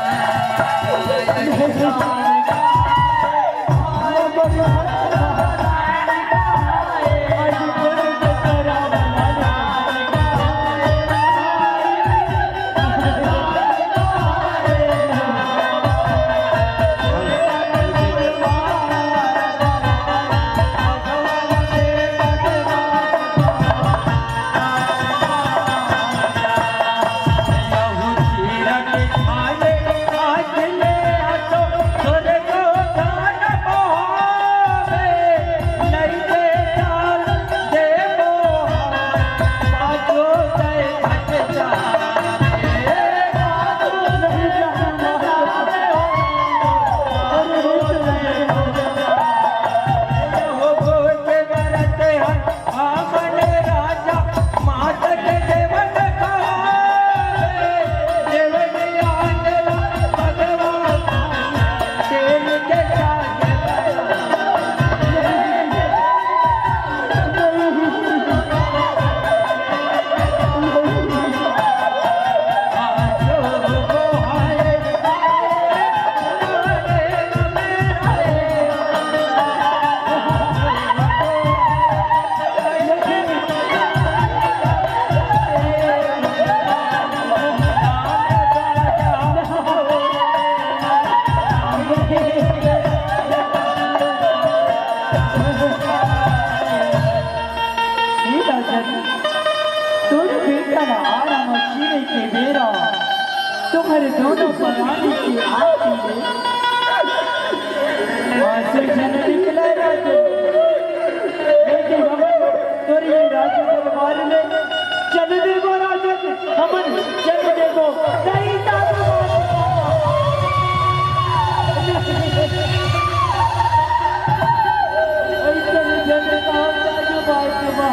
हे राजन, तोर बेटा ला आराम चीरे के बेरा तुम्हर दोनों परानी के आँखी ले आंसू झन निकला राजन। लेकिन हम तोर ये राज दरबार में चल देबो राजन, हमन चल देबो। सही साधु बात। ऐसन झन कहा साधु बात बा।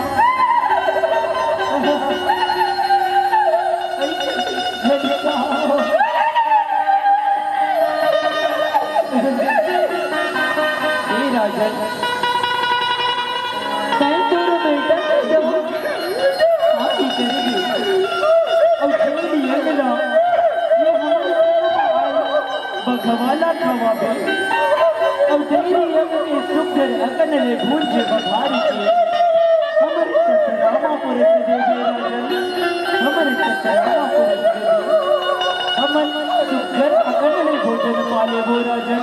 ऐसन झन कहा। हे राजन, तैं तोर बेटा के जब शादी करबे, अउ जेन अंगना, ये हमर बघवा ला खवाबे, अउ डेरी अंग के सुग्घर अकन ले भूंज बघारी के, हमर ससुरा मा परोस देबे राजन, हमर ससुरा मा परोस देबे। हमन सुग्घर अकन ले भोजन पा लेबो राजन,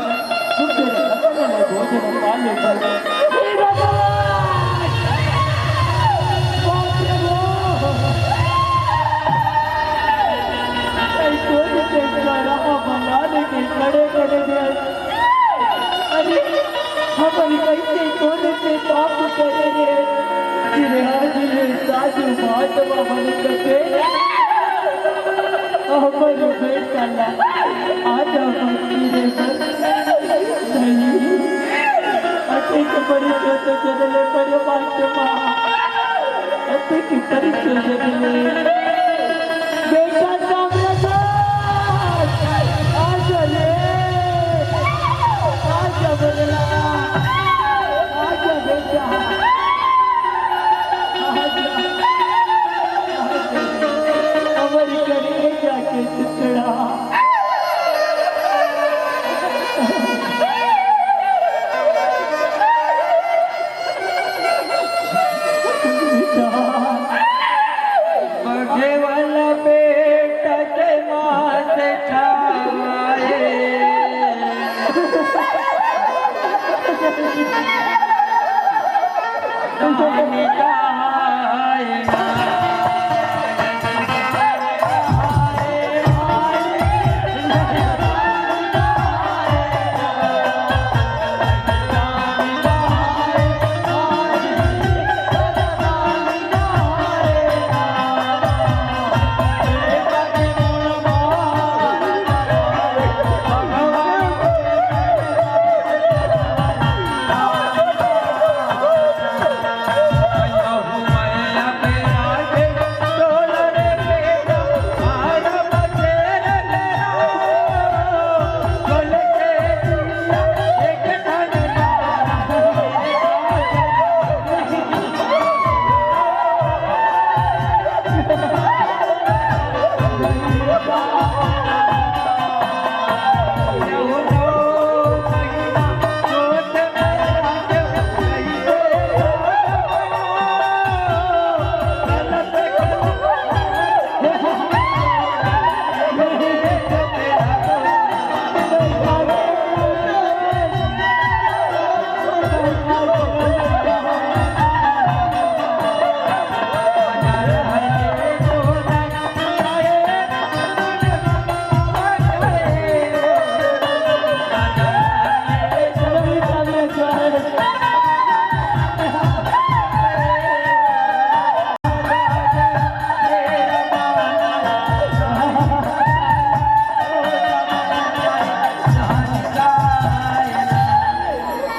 सुग्घर अकन ले भोजन पा लेबो। हे भगवान! बाप रे बाप! ऐ कोन के करा पाप करे रे, तेरे आज ले साधु महात्मा मन कथे, हमर बेटा ला आजा मंदिर में। नहीं, अतेक परिचय तो जनले परमात्मा, अतेक परिचय जनले। बेटा साम्राज्य, आजा रे, आजा बदला, आजा बेटा, आजा, आजा, हमर करेजा के टुकड़ा। बघे वाला बेटा के मांस खाए। कहानी कहाए ना।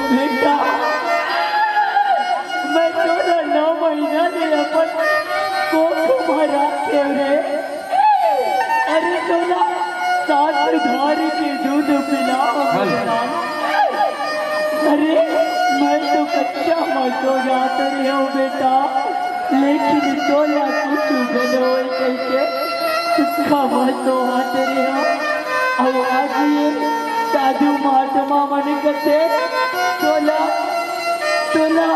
बेटा, मैं तोला नौ महीना ले अपन कोख में राखे रे। अरे तोला सात धार के दूध पिला। अरे मैं तो कच्चा मतो जात रहे हूँ बेटा, लेकिन तोला कुछ गलो कह के सुखा मतो हाथ रहे हूँ। अब आज ये साधु महात्मा मन कथे तोला, तोला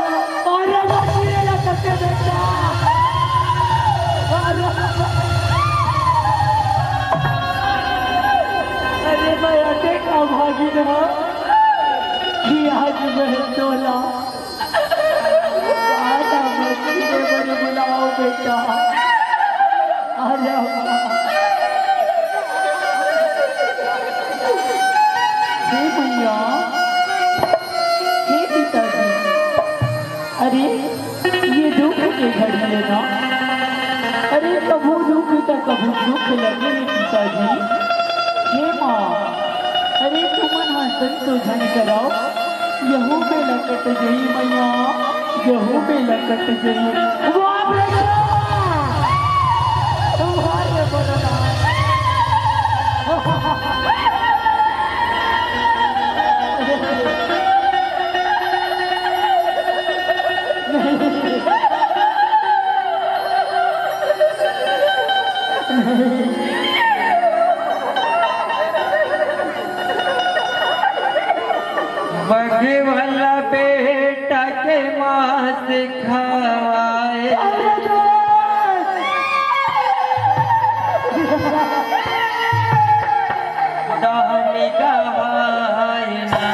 आराम मिलेला कथे बेटा। आराम। अरे मैं अतेक अभागिन हूँ कि आज मैं तोला आजा मंदिर में बुलाओ बेटा, आजा। हे मैया, हे पिताजी, अरे ये दुख के घड़ी है ना, अरे कभू दुख त कभू सुख लगे रे पिताजी। हे माँ, अरे तुमन हा संतोषन कराओ, यहू बेला कट जई मैया, यहू बेला कट जई। वाह बेटा, वाह रे बलराम। बघे वाला बेटा के मांस खाए। दानी दहाई ना।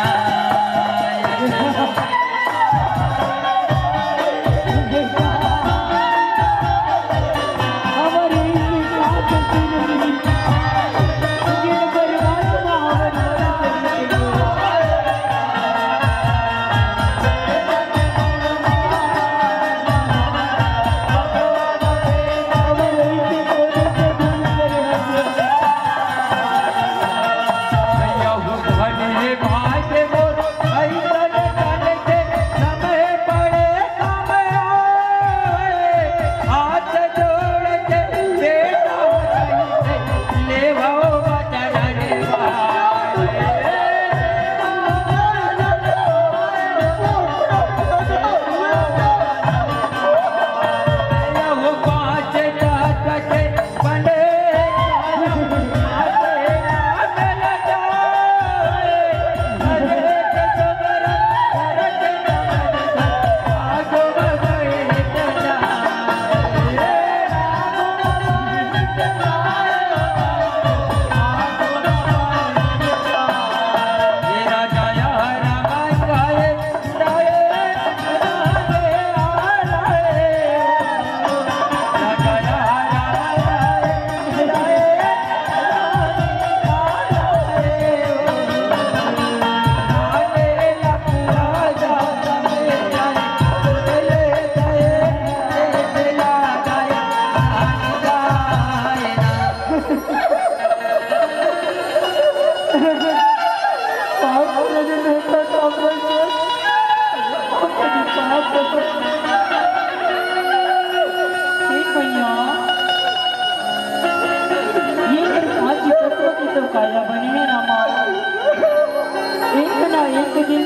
एक दिन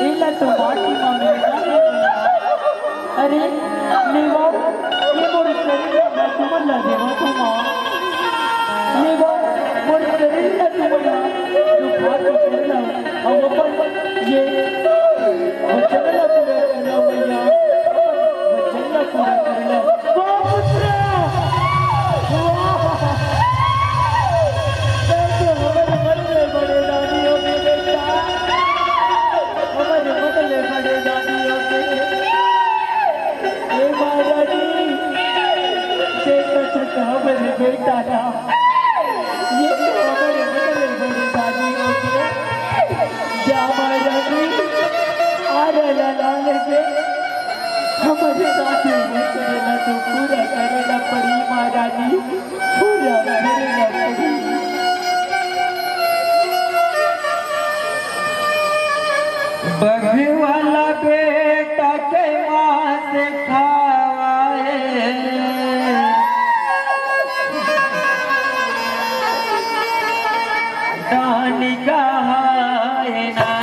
एला तो माटी म मिलना हे। अरे, लेवा, ये मोर शरीर ला मैं तुमन ला देवत हूँ माँ। लेवा, मोर शरीर ला तुमन ला, जो खा के करना, अउ अपन ये वचन ला पूरा करना भैया, वचन ला पूरा करना। वाह पुत्र, वाह। तैं तो हमर मन ले बड़े दानी होगे बेटा, हमर मन ले बड़े दानी होगे। ए महारानी, देखत हस हमर बेटा ला, ये तो हमर मन ले बड़े दानी होगे। जा महारानी, आरा ला लाने के हमर साथ में करे ला तो पूरा करे ला पड़ी महारानी। पूरा करे ला पड़ी। बघवा ला बेटा के मांस खावाए, दानी कहाए ना।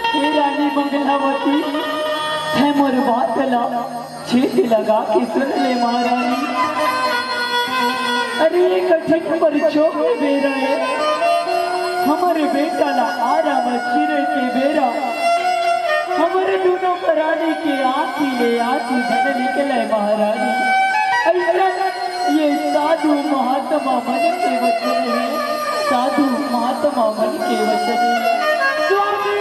हे रानी मंगलावती, तैं मोर बात ला चित लगा के सुन ले महारानी। अरे, ये कठिन परचो के बेरा हे, हमर बेटा ला आरा म चिरे के बेरा हमर दूनों परानी के आँखी ले आँसू झन निकले महारानी। अइसन ये साधु महात्मा मन के वचन हे, साधु महात्मा मन के वचन हे। स्वामी!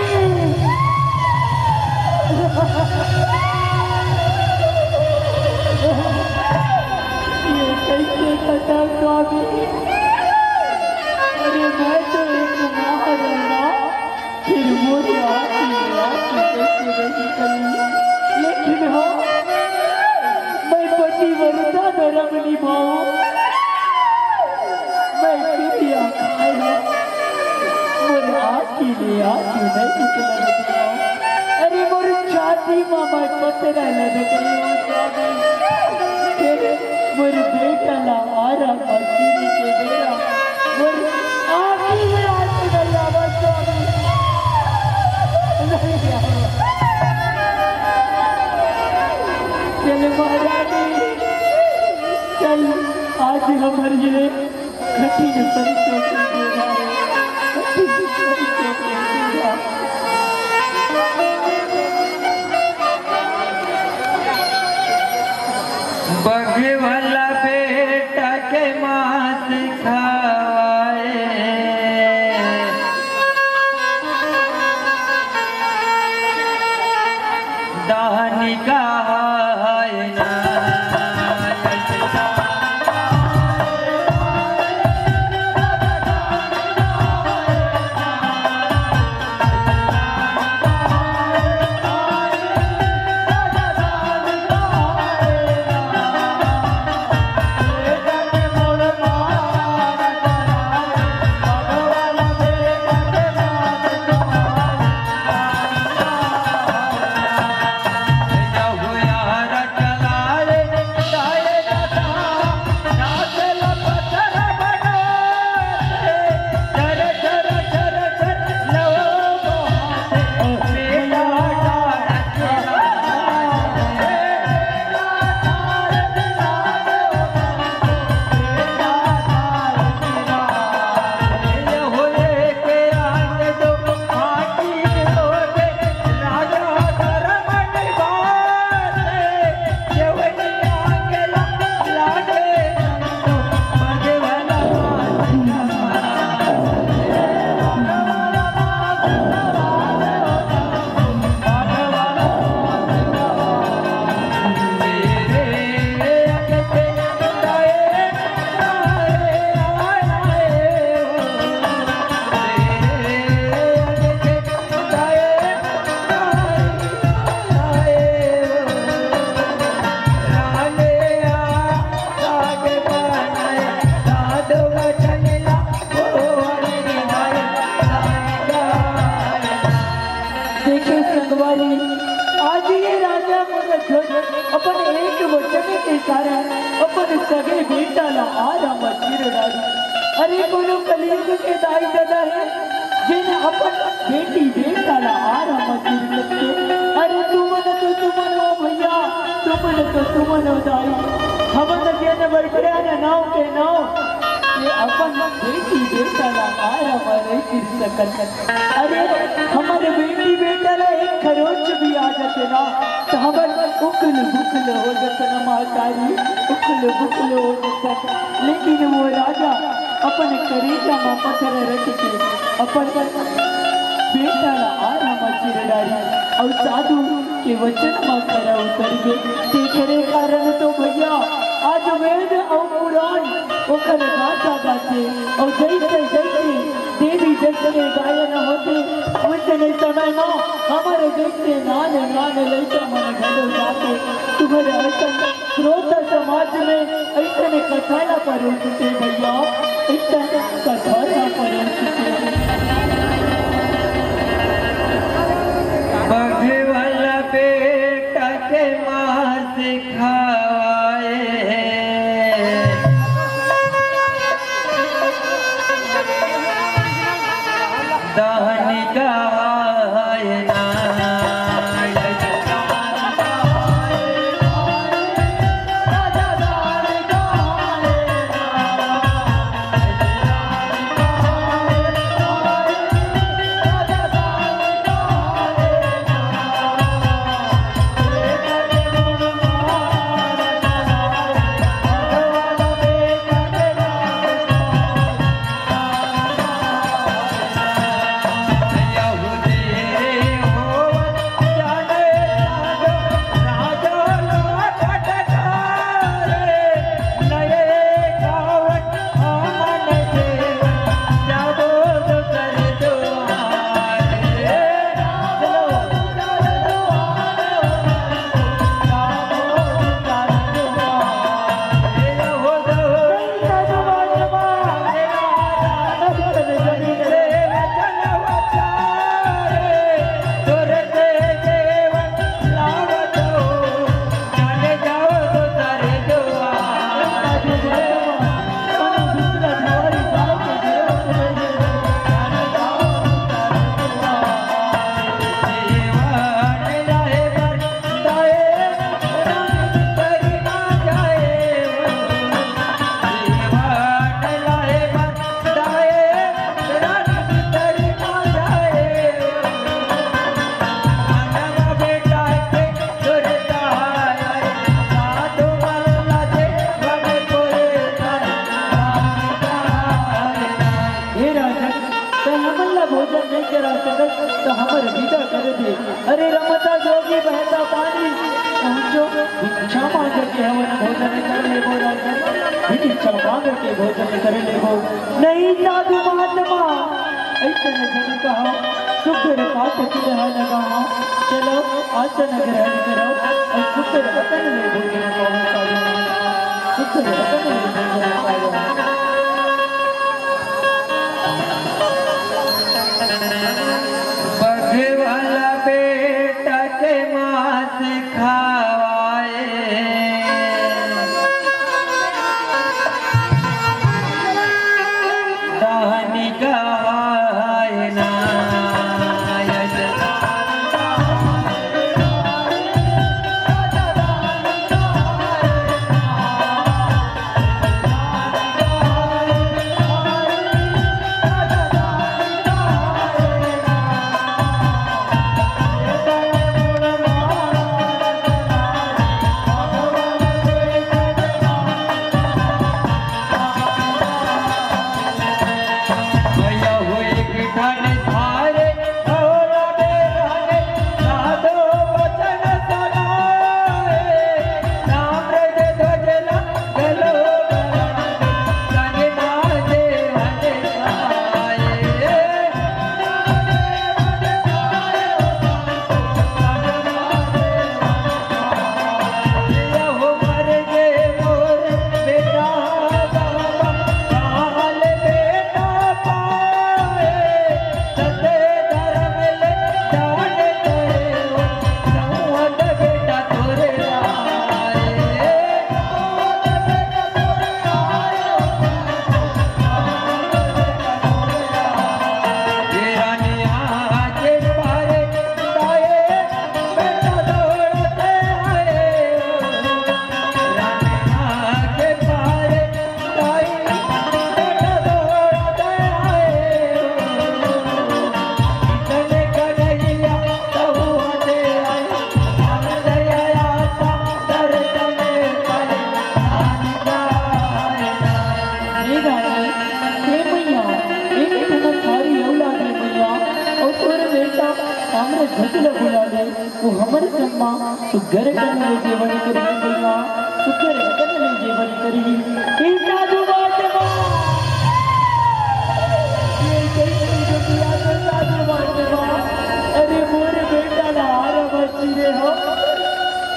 ये कइसे कथा स्वामी? अरे मैं तो एक महाराणा, फिर मोर आँखी ले आँसू कइसे बही कली। लेकिन हो, मैं पतिव्रता धर्म निभाऊं, मैं किरिया खाए हूँ, मोर आँखी ले आँसू नहीं निकलन देवंव। अरे मोर छाती मा मैं पथरा लदके हूँ स्वामी। फिर मोर बेटा ला आरा म चिरे के बेरा मोर आँखी में आँसू नहीं आवा स्वामी। नहीं आवा। चल महारानी, चल, आज हमर ये कठिन परिचय के बेरा हे, कठिन परिचय के बेरा। बघवा ला बेटा के मांस खवाए, दानी कहाए ना। अपन एक वचन के कारण अपन सगे बेटा ला आरा म चीर डारी। अरे कोनो कलयुग के दाई ददा हे, जेन अपन बेटी बेटा ला आरा म चीर सकथे। अरे तुमन तो तुमन हो भैया, तुमन तो तुमन हो दाई। हमन जेन बइठे हन नाव के नाव, ये अपन बेटी बेटा ला आरा म नइ चीर सकत। अरे, हमर बेटी बेटा ला एक खरोच भी आ जाथे ना, त हमर उखल बुखल हो जाथे ना महतारी, उखल बुखल हो जाथे। लेकिन वो राजा अपन करेजा म पत्थर रख के अपन बेटा ला आरा म चीर डारी अउ साधु के वचन म खरा उतर गे। तेखरे कारण तो भैया आज वेद अउ पुराण ओकर गाथा गाथे अउ जइसे जइसे देवी जग के गायन होथे, वइसने समय म हमर जइसे नान नान लइका मन घलो जाके तुम्हर अइसन श्रोता समाज में अइसने कथा ला परोसथे भैया, अइसन कथा ला परोसथे। बघे वाला बेटा के माँ सिखाए। दहनी का है ना। हे राजन, तैं हमन ला भोजन नइ करा सकस, त हमर विदा कर दे। अरे रमता जोगी बहता पानी, पहुँचो, भिक्षा मांग के हमन भोजन कर लेबो राजन, भिक्षा मांग के भोजन कर लेबो। नहीं साधु महात्मा, अइसन झन कहा, सुघर पात किरह लगाहा। चलो, आसन ग्रहण करो अउ सुघर असन ले भोजन पावो साधु। सुघर असन ले भोजन पावो। बघे वाला बेटा के माँ सिखावाए। दहनी का है ना। हमरे भक्त ला बुला ले, वो हमरे संग मा सुग्घर कन ले जेवन करही भइया, सुग्घर कन ले जेवन करही। हे साधु महात्मा, ये कइसे दुनिया में साधु महात्मा, अरे मोर बेटा ला हारा बची रे हो।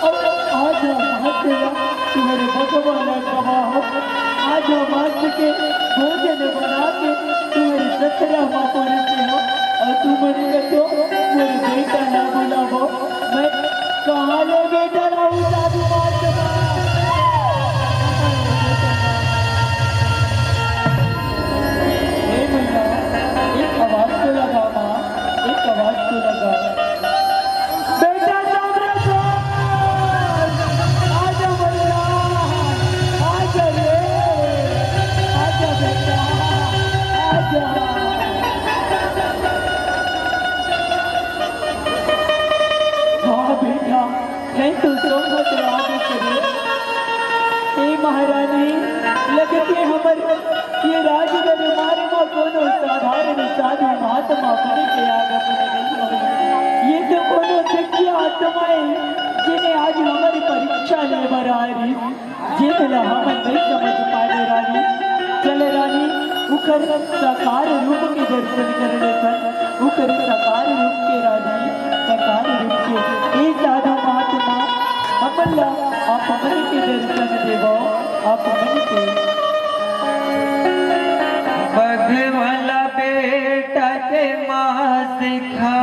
अब आजा मात ला तुम्हरे भगवान खवा हो, आजा मात के भोजन बना के तुम्हरे ससरा मा परोसे हो, अउ तुमन कथो मोर बेटा ला बुलावो। मैं कहाँ ले बेटा लाऊं साधु महात्मा? हे भैया, एक आवाज तो लगा माँ, एक आवाज तो लगा। बेटा ताम्रध्वज, आजा बेटा, आजा रे, आजा बेटा, आजा। वाह बेटा, मैं तो सोहत राग करे। हे महारानी, लगथे हमर ये राज दरबार म कोनो साधारण साधु महात्मा बन के आगमन नइ होय। ये तो कोनो जग्गिया आत्मा हे, जेने आज हमर परीक्षा ले बर आय रिहिस, जेन ला हमन नइ समझ पाए रानी। चल रानी, उकर साकार रूप के दर्शन कर लेथन, उकर साकार रूप के रानी, साकार रूप के। हे साधु महात्मा, हमन ला आप मन के दर्शन देवो, आप मन के। पग वाला बेटा के माँ सिखा